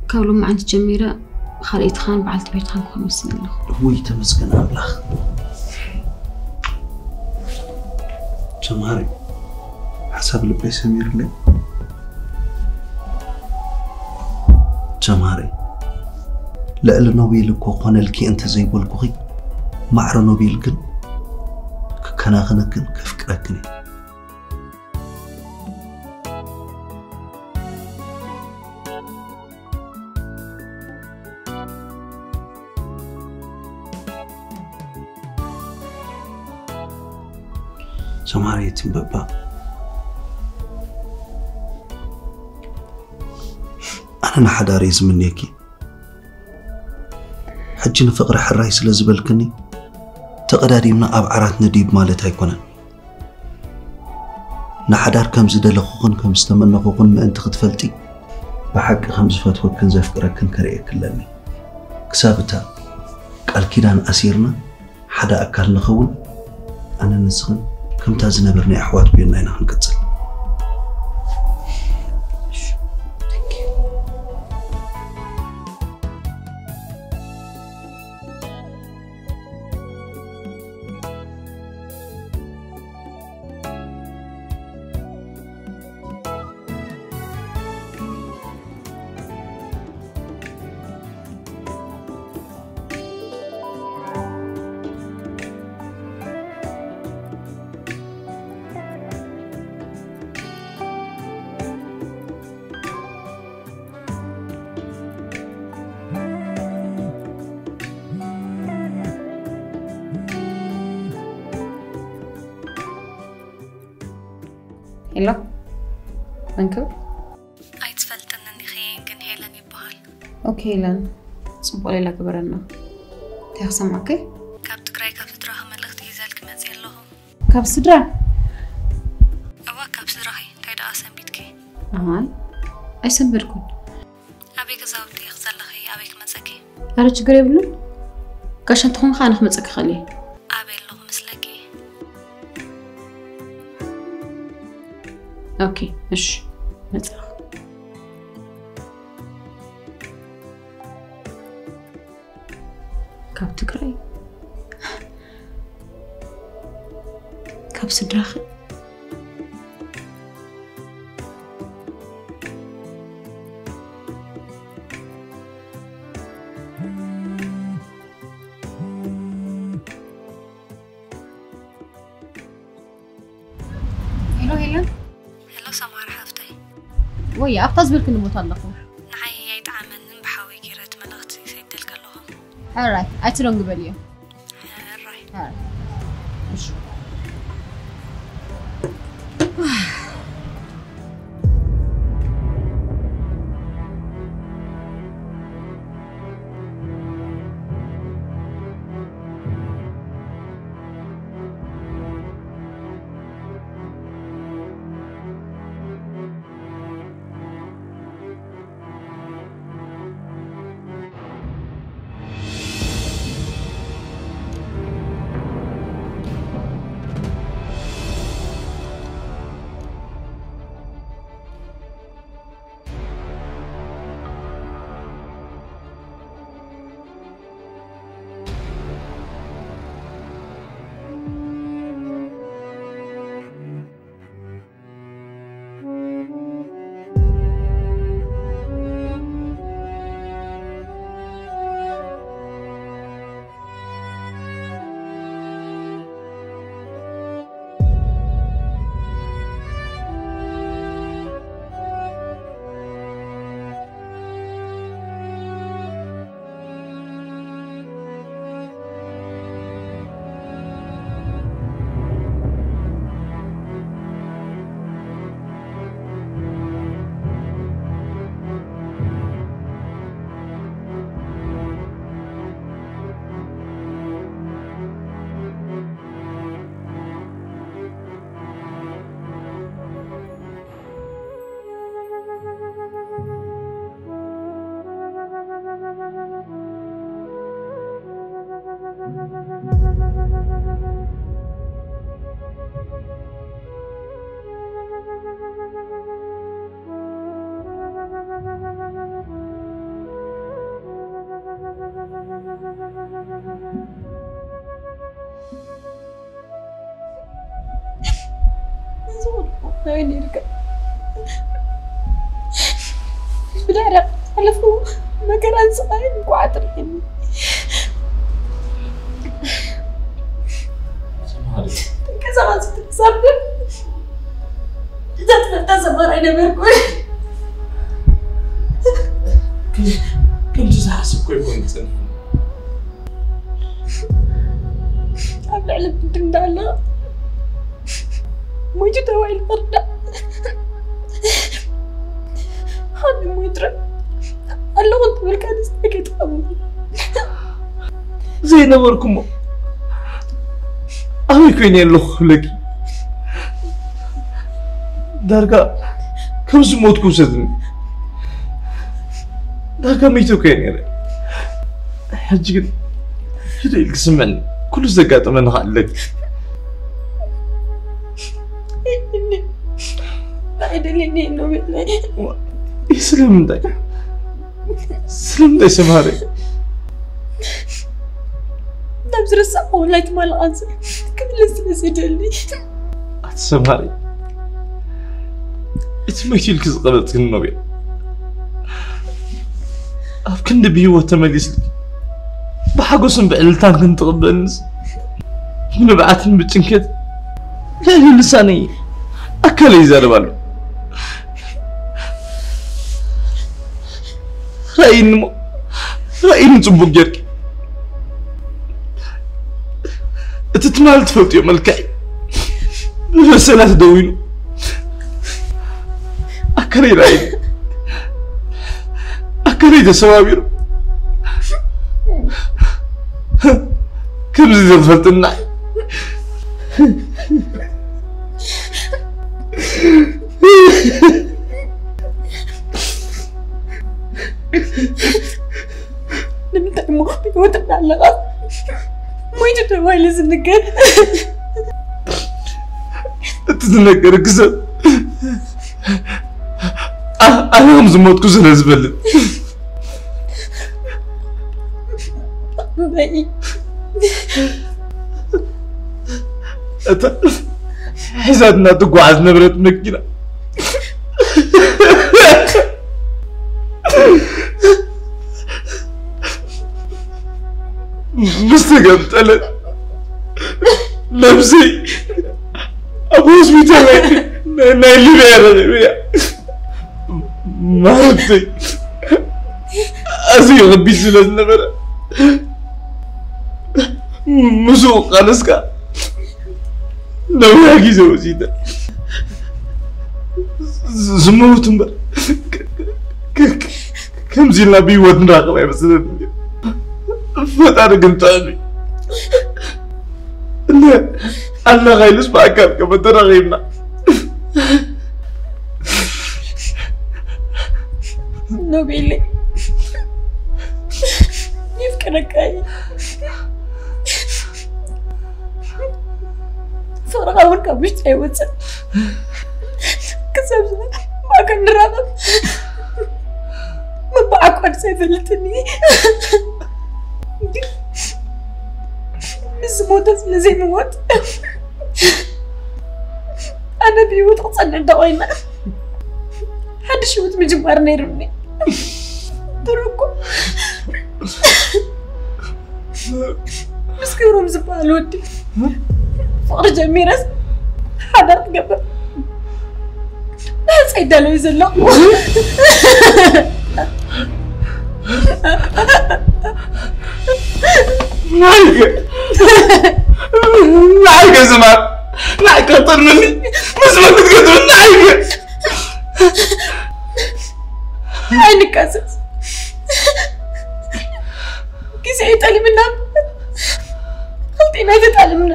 ካብ ሎማዓንቲ ጀሚረ፣ ካልኣይትኻን በዓልቲ ቤትኻን ክኾን ወሲነ ኣለኹ። ውይ፣ ተመስገን ኣምላኽ። ጀማሪ፣ ሓሳብ ልበይ ሰሚሩለይ። ጀማሪ፣ ልዕሊ ኖቤል እኮ ኮነልኪ እንተዘይበልኩኺ፣ ማዕረ ኖቤል ግን ክከናኸነክን ከፍቅረክን እየ። ሰማርየት እምበባ፣ ኣነ ንሓዳር እየ ዝምንየኪ። ሕጂ ንፍቕሪ ሕራይ ስለ ዝበልክኒ፣ ተቐዳዲምና ኣብ ዓራት ንድይብ ማለት ኣይኮነን። ንሓዳር ከም ዝደለኹኽን ከም ዝተመነኹኽን ምእንቲ ክትፈልጢ፣ ብሓቂ ከም ዝፈትወክን ዘፍቅረክን ከርእየኪ ኣለኒ። ክሳብ እታ ቃል ኪዳን ኣሲርና ሓደ ኣካል ንኸውን፣ ኣነ ንስኽን ከምታ ዝነበርና ኣሕዋት ኮይንና ኢና ክንቅጽል። ሄሎ፣ መን ክብል? ኣይትፈልጥንን ኢኺ፣ ግን ሄለን ይበሃል። ኦኬ ሄለን፣ ጽቡቕ ሌላ ግበረና። እንታይ ክሰምዓከ? ካብ ትግራይ ካብ ስድራኺ መልእኽቲ ሒዘልኪ መጽየ ኣለኹ። ካብ ስድራ? እወ፣ ካብ ስድራኺ። እንታይ ደኣ ሰንቢድኪ? ኣይ፣ ኣይሰንበድኩን። ኣበይ ገዛውቲ ኢኺ ዘለኺ? ኣበይ ክመጸኪ? ኣረ ችግር የብሉን። ጋሻ እንተኾንካ ኣነ ክመጸኪ እኽእል እየ። ኣበይ ኣለኹ መስለኪ? ኦኬ፣ እሺ፣ መጻኹ። ካብ ትግራይ? ካብ ስድራኺ? ሄሎ ሄለን። ሄሎ ሰማር ሓፍተይ። ወይ ኣብታ ዝበልክኒ ቦታ ኣለኹ። ንዓይ ኣይጠዓመንን፣ ብሓወይ ገይረ እቲ መልእኽቲ ሰዲደልኪ ኣለኹ። ሕራይ፣ ኣይትደንግበልዮ። ሕራይ። ሕራይ። እሺ። ኣበይ ነይርካ? ብድሕሪ ሓለፉ መከራን ስቓይን እንኳዕ ኣትረፈኒ። ተንቀሳቐሲ ትሳብር እዛ ትፈልጣ ሰማር ኣይነበርኩን። ከምቲ ዝሓሰብኩ ኣይኮን ዝጸንሐ። ኣብ ልዕሊ ምድሪ እንዳለ ሞይቱ ተባሂሉ ክርዳእ። ሓንቲ ሞይትረ ኣለኹ እንትብልካ ደስታ ከይትቐሙ። ዘይነበርኩሞ ኣበይ ኮይነ ኣለኹ ክብለኪ? ዳርጋ ከም ዝሞትኩ ውሰድኒ። ዳርጋ መይተ እኮ እየ ነይረ። ሕጂ ግን ህደ ኢልክ ስምዕኒ። ኩሉ ዘጋጠመኒ ከኣለክ። ኣይደልየኒ እየ ኖቤለይ። ስለምንታይ? ስለምንታይ ሰምሃረይ? ናብ ዝረሳዕኩ ወላይ ትማሊ ቃንሲ ክምለስ ስለ ዝደሊ። ኣቲ ሰምሃረይ፣ እቲ መይቱ ኢልክ ዝቐበጽክኒ ኖቤል ኣብ ክንዲ ብህይወት ተመሊስልኪ ብሓጎስን ብዕልልታን ክንትቕበልንስ ብንብዓትን ብጭንቀት ልዕሊ ልሳነይ ኣካለይ ይዛረብ ኣሎ። ራእይኒ እሞ ራእይኒ ጽቡቅ ጌርኪ እቲ ትማሊ ትፈልጥዮ መልክዕ ብመሰላት ደዊኑ ኣከረይ ራእይኒ ኣከረይ ተሰባቢሩ ከምዚ ዘፈልጥና ንምንታይ እሞ ብህይወት እንዳለኻ ሞይቱ ተባሂሉ ዝንገር? እቲ ዝነገረኪ ሰብ ኣነ ከም ዝሞትኩ ስለ ዝፈልጥ እታ ሒዛትና ትጓዓዝ ነበረት መኪና ምስ ተገምጠለት ነብሰይ ኣብ ሆስፒታል ናይ ሊብያ ረኺበያ። ማረተይ ኣዝዩ ከቢድ ስለ ዝነበረ ምስኡ ቃለስካ ነዊሕ ግዜ ወሲደ ዝመውት እምበር ከምዚ ኢልና ብህይወት ንራኸብ ኣይመስለኒ። ፈጣሪ ግን ጥዕም እዩ። እነ ኣላኻ ኢሉስ ብኣካል ከመ ተራኺብና ኖቤለይ የፍቅረካ እየ። ፍቕርኻ እውን ካብ ውሽጢ ኣይወፅእ። ክሳብ ብኣካል ንራኸብ መባዓቋድስ ኣይፈልጥን እየ። ምስ ሞተ ስለ ዘይምወት ኣነ ብህይወት ክፀንዕ እንተኮይነ ሓድሽ ህይወት ምጅማር ነይሩኒ። ድሮ እኮ ምስ ክብሮም ዝበሃል ወዲ ፍቕሪ ጀሚረስ ሓዳር ክገብር ናፀ ይዳለዩ ዘሎ። ናይገ ናይገ ዝማር ናይ ቀጥል ምኒ ምስ መክት ገጥም ናይገ ኣይንካሰስ ግዜ ይጠልምና። ክልቴና ኣይተጣልምና።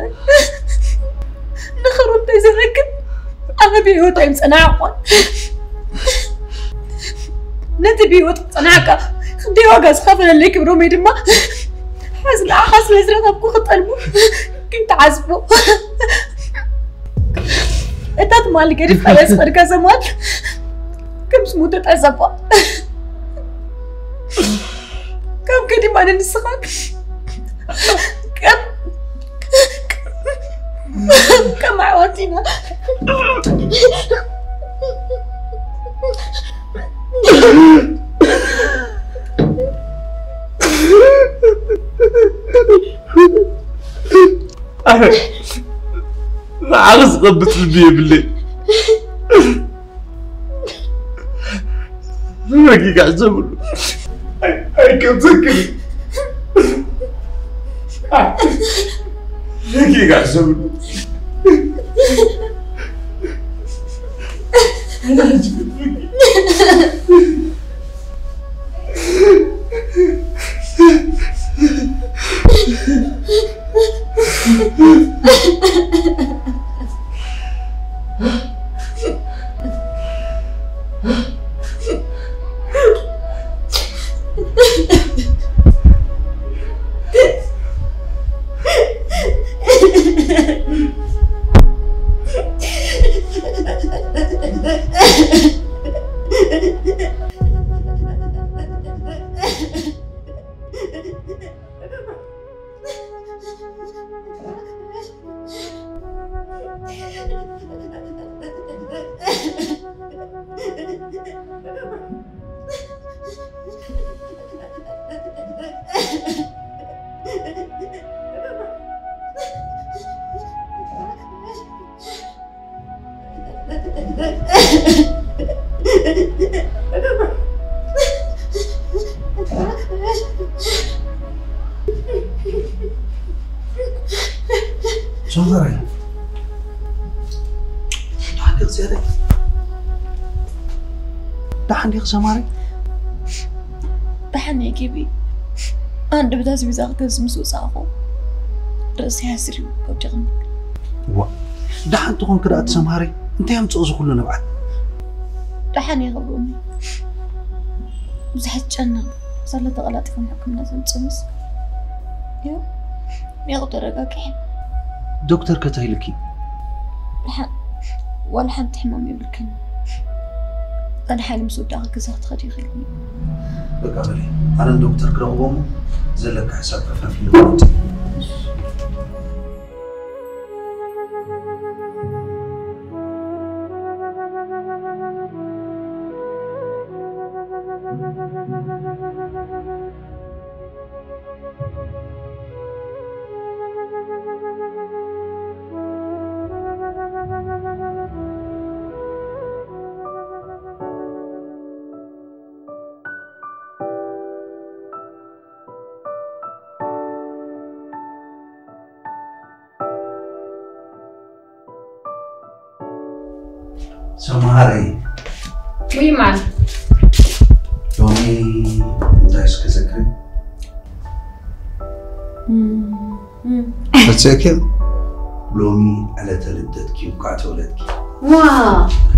ንኽሩ እንተይዘረክብ ኣነ ብህይወት ኣይምፀናዕቆን። ነቲ ብህይወት ክፀናዕካ ክንደይ ዋጋ ዝኸፈለለይ ክብሮመይ ድማ ሓዚ ንዓኻ ስለ ዝረኸብኩ ክጠልሙ ከይትዓዝቦ። እታ ትማሊ ገዲፍካያ ዝኸድካ ዘማል ከም ስሙ ተጠዘባ። ካብ ገዲማ ንንስኻ ከም ከም ኣሕዋት ኢና። ኣረ፣ ንዓኺ ዝቐብጽ ልቢ የብለይ። ረጊጋ ዘብሉ። ኣይ፣ ኣይከብዘክን። ረጊጋ ዘብሉ። ሶመረ፣ ደሓን ዲኺ ዝያዳ? ደሓን ዲኺ ሰማሪ? ደሓን እየ ጌቢ። ኣንድ ብታ ኣስቤዛ ክገዝእ ምስ ወጻእኹ ርእሰይ ሓሲር እዩ ካብ ጨቕኒ። ዋ፣ ደሓን ትኾንኪ ደኣ ትሰማሪ? እንታይ ኣምጽኦ እዚ ኩሉ ንብዓት? ደሓን እየ ክብሉ እሞ ብዙሓት ጨነቕ ሳለ ተቐላጢፎም ሕክምና ዘምጽኡስ ይኸው ሜቕብ ተረጋጊሐ። ዶክተር ከ እንታይ ኢልኪ? ደሓን ዋላ ሓንቲ ሕማም የብልክን። ኣነ ሓይሊ ምስ ወዳእኺ ገዛ ክትኸዲ ኢኺ ኢልኒ። በቃ በሊ፣ ኣነን ዶክተር ክረኽቦ እሞ ዘለካ ሕሳብ ከፋፊለ ክወጽእ። ሰምሃረይ። ውይ ማር። ሎሚ እንታይ እስኪ ዘክሪ? እም፣ እም። ፈትሰኪ? ሎሚ ዕለተ ልደትኪ፣ እንኳዕ ተወለድኪ። ዋ፣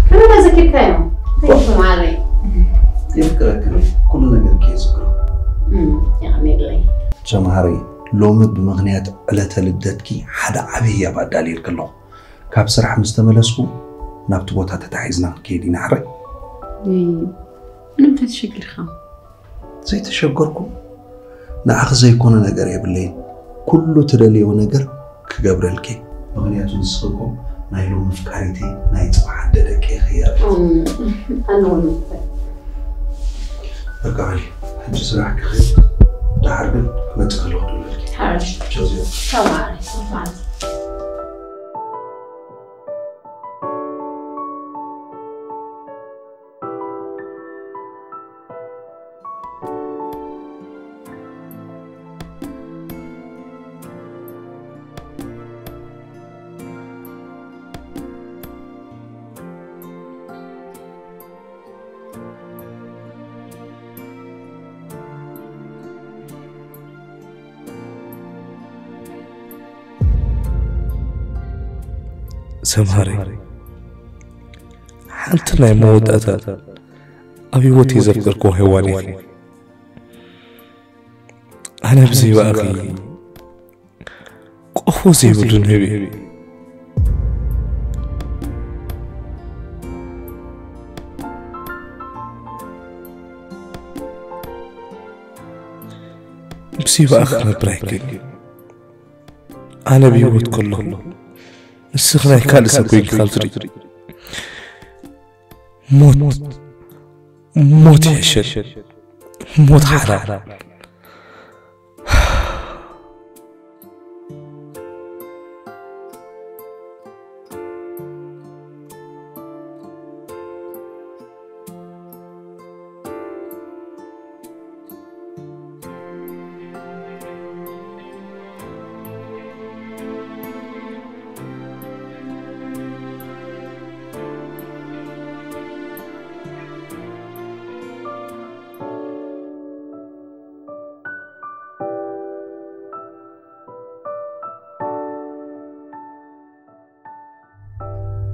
ከመይ ዘኪርካዮ? Thank you ማረይ። የፍቅረኪ፣ ኩሉ ነገር ከየዝክሮ። እም፣ የቐንየለይ። ሰምሃረይ፣ ሎሚ ብምኽንያት ዕለተ ልደትኪ ሓደ ዓብዪ ህያብ ኣዳልየልኪ ኣለኹ። ካብ ስራሕ ምስ ተመለስኩ ናብቲ ቦታ ተታሒዝና ክንከይድ ኢና ሕራይ። እይ፣ ምንም ተተሸጊርካ? ዘይተሸገርኩ፣ ንዓኺ ዘይኮነ ነገር የብለይን። ኩሉ ትደልዮ ነገር ክገብረልኪ። ምኽንያቱ ንስኺ እኮ ናይ ሎሚ ፍቃሪተይ፣ ናይ ጽባሕ ኣደ ደቂ ኢኺ እያ። እም፣ ኣነ እውን መስተይ። በቃ በሊ፣ ሕጂ ስራሕ ክኸይድ፣ ደሓር ግን ክመጽእ ከለኹ ደውለልኪ። ሓራሽ። ቻው ዚዮ። ቻው ማዓረይ። ቻው ማዓረይ። ሰምሃረይ፣ ሓንቲ ናይ መወዳእታ ኣብ ህይወተይ ዘፍቀርክዋ ሄዋን ኢኺ። ኣነ ብዘይባእኺ ቆፎ ዘይብሉ ንህቢ። ብዘይባእኺ ክነብር ኣይክእልን። ኣነ ብህይወት ከለኹ ንስኺ ናይ ካልእ ሰብ ኮይንኪ ካብ ትርኢ፣ ሞት ሞት ይሕሸኒ። ሞት ሓላል።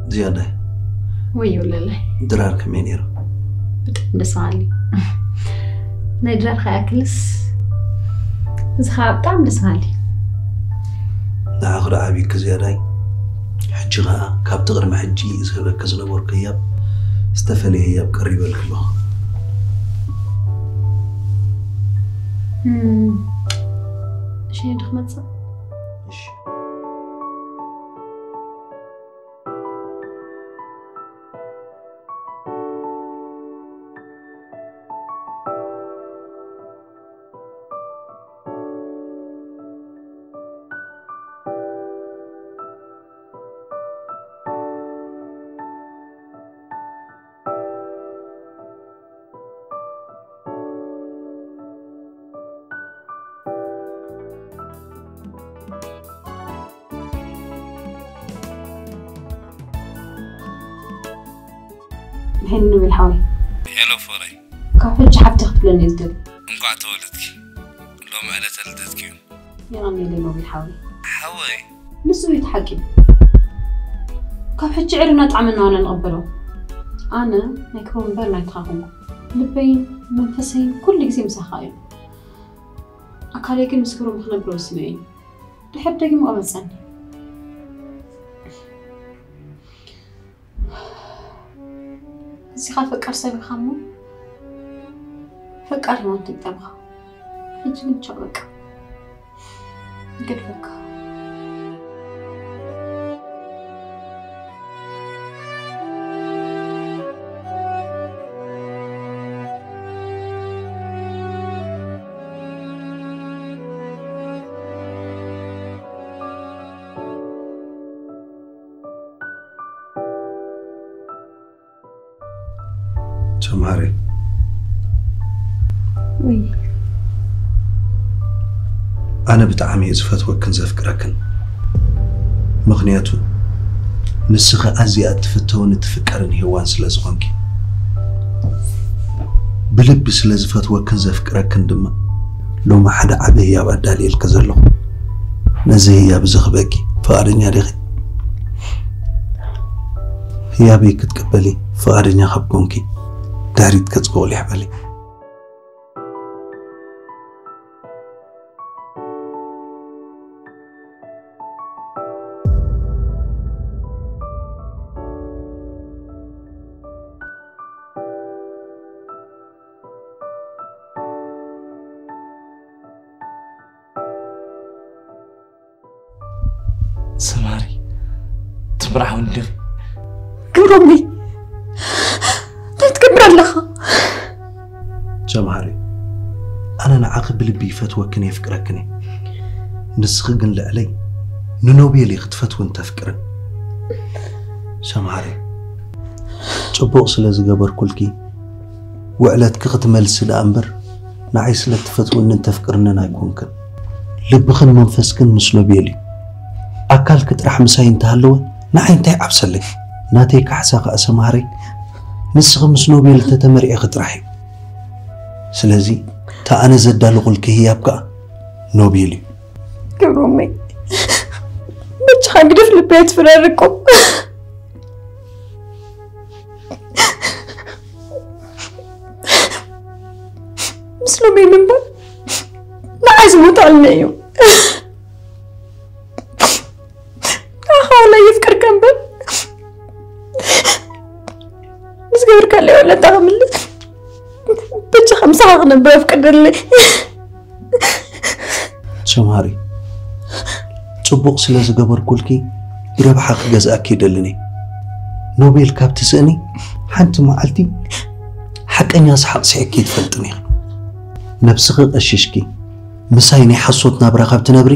ዝያዳይ። ወይ ወለላይ። ድራር ከመይ ነይሩ? ብጣዕሚ ደስ በሃሊ። ናይ ድራር ከይኣክልስ፣ እዚ ከዓ ብጣዕሚ ደስ በሃሊ። ንዓኺ ዶ ዓብይኪ ዝያዳይ? ሕጂ ከዓ ካብቲ ቅድሚ ሕጂ ዝህበኪ ዝነበርኩ ህያብ ዝተፈለየ ህያብ ቀሪበልኪ ኣለኹ። እም፣ እሺ፣ ዶ ክመጽእ? እሺ። ሄኒ ኖቤል ሓወይ። ሄሎ ፍቕረይ። ካብ ሕጂ ሓፍቲ ክትብለኒ እየ ዝደሊ። እንኳዕ ተወለድኪ። ሎሚ ዕለተ ልደትኪ እዩ። የቐንየለይ ኖቤል ሓወይ። ሓወይ። ንሱ እዩ እቲ ሓቂ። ካብ ሕጂ ዕርና ጣዕመና ዋላ ንቐበሎ። ኣነ ናይ ክብሮም እምበር ናይትኻ ኮንኩ። ልበይን መንፈሰይን ኩሉ ግዜ ምሳኻ እዩ። ኣካለይ ግን ምስ ክብሮም ክነብር ወሲነ እዩ። ድሕር ደጊሙ ቀበጸኒ። እዚኻ ፈቃር ሰብ ኢኻ እሞ ፈቃር ህይወት ትግጠምኻ። ሕጂ ግን ቻው በቃ። ይገድፈካ። ሰምሃሪ። ወይ። ኣነ ብጣዕሚ እየ ዝፈትወክን ዘፍቅረክን። ምኽንያቱ ንስኺ ኣዝያ እትፍተውን እትፍቀርን ሄዋን ስለ ዝኾንኪ። ብልቢ ስለ ዝፈትወክን ዘፍቅረክን ድማ ሎሚ ሓደ ዓቢ ህያብ ኣዳልየልኪ ዘለኹ። ነዚ ህያብ እዚ ክበኪ ፍቓደኛ ዲኺ? ህያበይ ክትቅበሊ ፍቓደኛ ካብ ኮንኪ፣ ድሕሪት ገጽኪ ቁሊሕ በሊ። ሰማሪ፣ ትምርዓውኒ ዲኺ? ግብሮመይ፣ እንታይ ትገብር ኣለኻ? ሰምሃሪ፣ ኣነ ንዓኺ ብልቢ ይፈትወክን የፍቅረክን እየ። ንስኺ ግን ልዕለይ ንኖቤል ኢኺ ትፈትውን ተፍቅርን። ሰምሃሪ፣ ጽቡቕ ስለ ዝገበርኩልኪ ውዕለትኪ ክትመልሲ ደኣ እምበር፣ ንዓይ ስለ እትፈትውንን ተፍቅርንን ኣይኮንክን። ልብኽን መንፈስክን ምስ ኖቤል እዩ። ኣካልኪ ጥራሕ ምሳይ እንተሃለወ፣ ንዓይ እንታይ ይዓብሰለይ? ናተይ ካሕሳ ከኣ ሰምሃረይ፣ ንስኺ ምስ ኖቤል እንተተመርዒኺ ጥራሕ እዩ። ስለዚ፣ እታ ኣነ ዘዳለኹልኪ ህያብ ከኣ ኖቤል እዩ። ክብሮመይ፣ በጃኻ ግደፍ፣ ልበይ ኣይትፍረርቆ። ምስ ሎሚ ምንባር ንዓይ ዝሞታልና እዩ። ንዓኻ ዋላ የፍቅርካ እምበር፣ ምስ ገበርካለይ ዋላ እንታይ ክምልስ? በጃኻ ምሳኻ ክነብር ኣፍቅደለይ። ሰምሃሪ፣ ጽቡቕ ስለ ዝገበርኩልኪ ብረብሓ ክገዝኣኪ ይደልን እየ። ኖቤል፣ ካብቲ ስእኒ ሓንቲ መዓልቲ ሓቀኛ ሰሓቕ ስሒቕኪ ትፈልጥን ኢኺ። ነብስኺ ቀሺሽኪ ምሳይ ናይ ሓሶት ናብራ ካብ ትነብሪ፣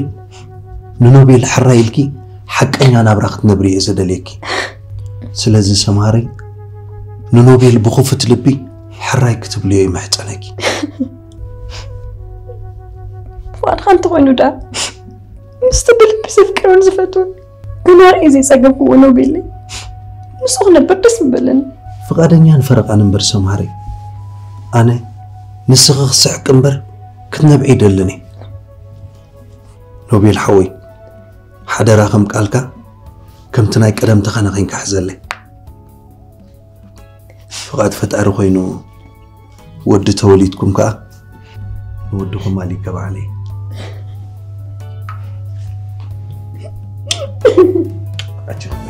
ንኖቤል ሕራይ ኢልኪ ሓቀኛ ናብራ ክትነብሪ እየ ዘደልየኪ። ስለዚ ሰምሃረይ፣ ንኖቤል ብኽፉት ልቢ ሕራይ ክትብልዮ ይምሕጸነኪ። ፍቓድካ እንተኾይኑ ደኣ ምስቲ ብልቢ ዘፍቅሮን ዝፈትዎን ገና ርእየ ዘይጸገብክዎ ኖቤለይ ምስኡ ክነብር ደስ ምበለኒ። ፍቓደኛን ፈረቓን እምበር ሰምሃረይ፣ ኣነ ንስኺ ክስሕቅ እምበር ክትነብዒ ይደልን እየ። ኖቤል ሓወይ፣ ሓደራ ከም ቃልካ ከምቲ ናይ ቀደም ተኸነ ኸይንካ ሕዘለይ። ፍቓድ ፈጣሪ ኮይኑ ወዲ ተወሊድኩም ከኣ ንወድኹም ኣሊከ ባዕለይ። ኣጆኹም።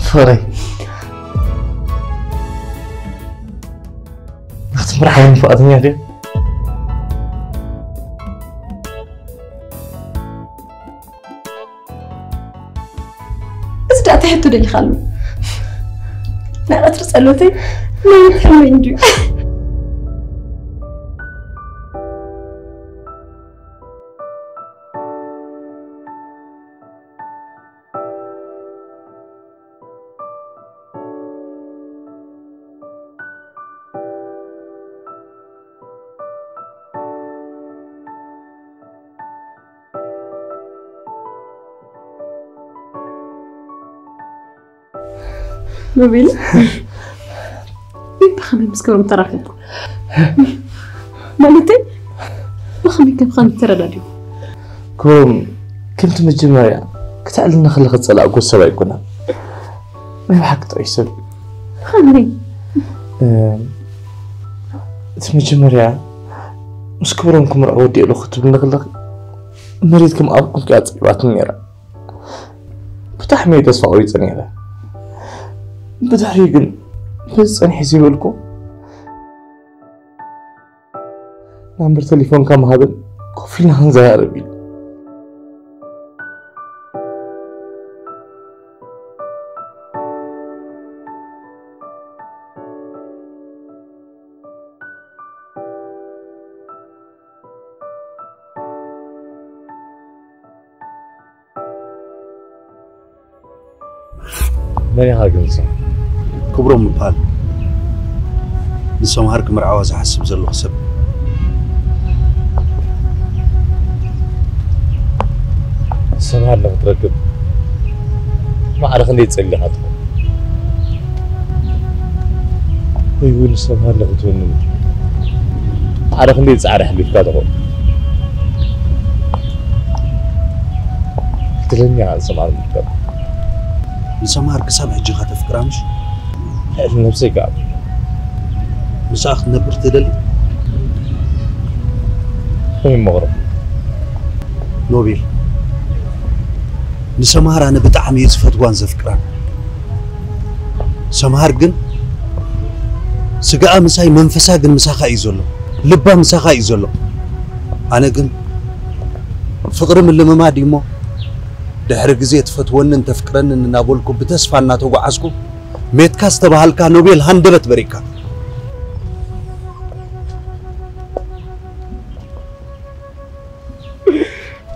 ፍቕረይ፣ ንክትምርዓወኒ ፍቓደኛ ድዩ? እዚ ደኣ እንታይ ሕቶ ደሊኻሉ? ናይ ቀትሪ ጸሎተይ ናይ ሕልመይ እንድዩ። ኖቤል፣ ብኸመይ ምስ ክብሮም ተራኺብኩም? ማለተይ ብኸመይ ከም ከም ተረዳዲኹም? ክብሮም ከምቲ መጀመርያ ክተዕልና ከለኻ ዝጸላእኩ ሰብ ኣይኮነን። ናይ ብሓቂ ጥዑይ ሰብ እዩ። ብኸመይ? እም፣ እቲ መጀመርያ ምስ ክብሮም ክምርዖ ወዲእ ኣለኹ ክትብልኒ ከለኺ መሬት ከም ኣብ ቁልፊ ኣጽዒባትኒ ነይራ። ብጣዕሚ እየ ተስፋ ቆሪጸ ነይረ። ብድሕሪኡ ግን በዚ ጸኒሐ ዘይበልኩ ናምበር ቴሌፎንካ ምሃብን ኮፍ ኢልና ክንዘራረብ ኢሉ። መን ኢኻ ግን ንስኻ? ክብሮም እበሃል። ንሰምሃር ክምርዓዋ ዝሓስብ ዘለኹ ሰብ። ሰምሃር ንኽትረክብ ማዕረ ክንደይ ጸሊኻ ትኾን? ወይ እውን ሰምሃር ንኽትውንን ማዕረ ክንደይ ጻዕሪ ኣሕሊፍካ ትኾን? እድለኛ ኢኻ ንሰምሃር ምርካብ። ንሰምሃር ክሳብ ሕጂ ኢኻ ተፍቅራ ምሽ? ልዕሊ ነብሰይ ከኣ። ምስኣ ክትነብር ትደሊ? ከመይ እሞ ክረኽቦ? ኖቤል፣ ንሰምሃር ኣነ ብጣዕሚ እየ ዝፈትዋን ዘፍቅራን። ሰምሃር ግን ስጋኣ ምሳይ መንፈሳ ግን ምሳኻ እዩ ዘሎ፣ ልባ ምሳኻ እዩ ዘሎ። ኣነ ግን ፍቕሪ ምልምማድ እዩ እሞ ድሕሪ ግዜ ትፈትወንን ተፍቅረንን እናበልኩ ብተስፋ እናተጓዓዝኩ ሜትካ ዝተባሃልካ ኖቤል ሃንደበት በሪቕካ።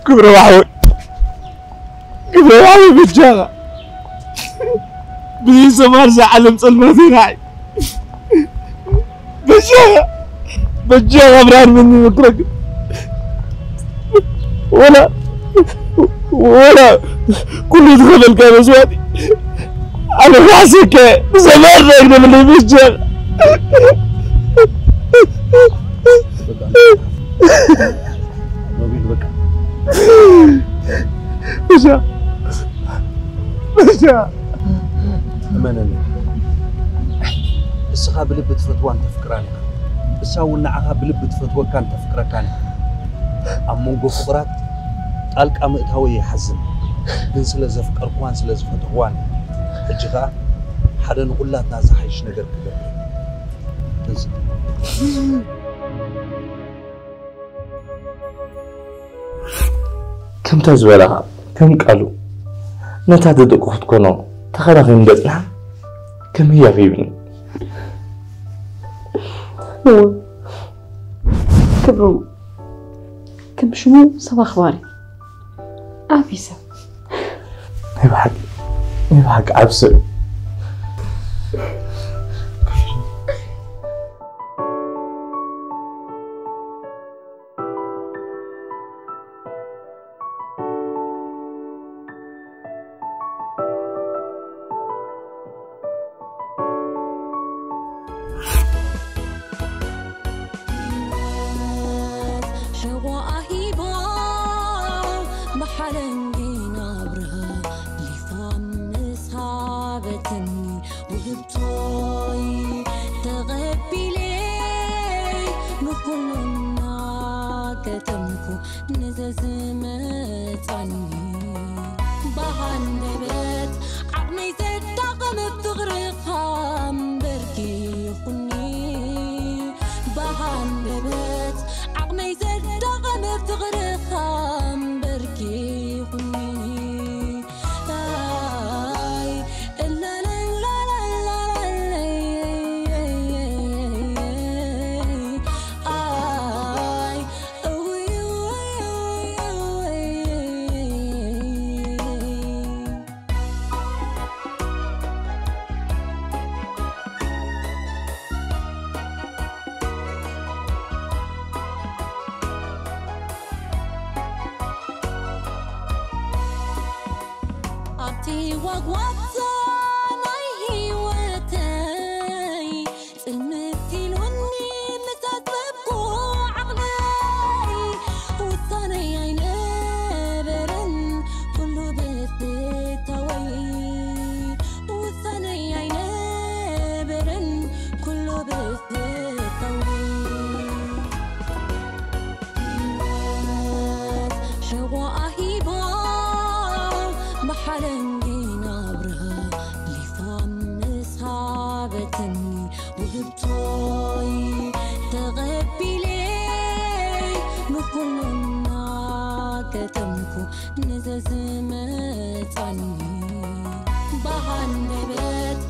ክብረ ማሕሙድ፣ ክብረ ማሕሙድ በጃኻ። ብዘይ ሰማር እዛ ዓለም ጸልማት ይርኣይ። በጃኻ፣ በጃኻ ብርሃን መን ይመክረክ? ወላ፣ ወላ ኩሉ ዝኸፈልካ መስዋእቲ ኣነ ራስከ ብዘመር ረግደ ምልምጀር ሮቤል በቃ ብቻ ብቻ እመነኒ፣ እስኻ ብልቢ ትፈትዋን ተፍቅራን ኢኻ። እሳ እውን ንዓኻ ብልቢ ትፈትወካን ተፍቅረካን እያ። ኣብ መንጎ ፍቕራት ጣልቃ ምእታወይ ይሓዝን፣ ግን ስለ ዘፍቀርክዋን ስለ ዝፈተኽዋን ሕጂ ኸኣ ሓደ ንኹላትና ዝሓይሽ ነገር ክገብር። ከምታ ዝበላኻ ከም ቃሉ ነታ ደደቁ ክትኮኖ ተኸናኺኑ ደጽንሓ ከም ህያብ ሂብኒ። እወ፣ ክብሮም ከም ሽሙ ሰብ ኣኽባሪ፣ ዓብዪ ሰብ። ናይ ብሓቂ ናይ ብሓቂ ዓቢ ሰብ እዩ። ሕቖኣ ሂባ ብሓለንጊ ናብራ ሊፋ ምስኻ በትኒ ውህብቶይ ተቐቢለ ንኹሉ እናገጠምኩ ንዘዝመጻኒ ብሃንደበት ዓቕመይ ዘዳቐመ ፍቕርኻ እምበር ጌኹኒ ብሃንደበት ዓቕመይ ዘዳቐመ ፍቕርኻ እምበር ጌኹኒ ኣይ እላላላላላይ ኣይ ኣብቲ ዋግዋግታ ናይ ህይወተይ ጽልምት ኢሉኒ ምስ ኣጥበብኩ ዓቕለይ ውሳነይ ኣይነበረን ኩሉ ብፍታወይ ውሳነይ ኣይነበረን ኩሉ ብፍታወይ ሕቖኣ ሂባ ብሓለንጊ ናብራ ሊፋ ምስሃበትኒ ውህብቶይ ተቐቢለ ንኹሉ እናገጠምኩ ንዘዝመጻኒ ብሃንደበት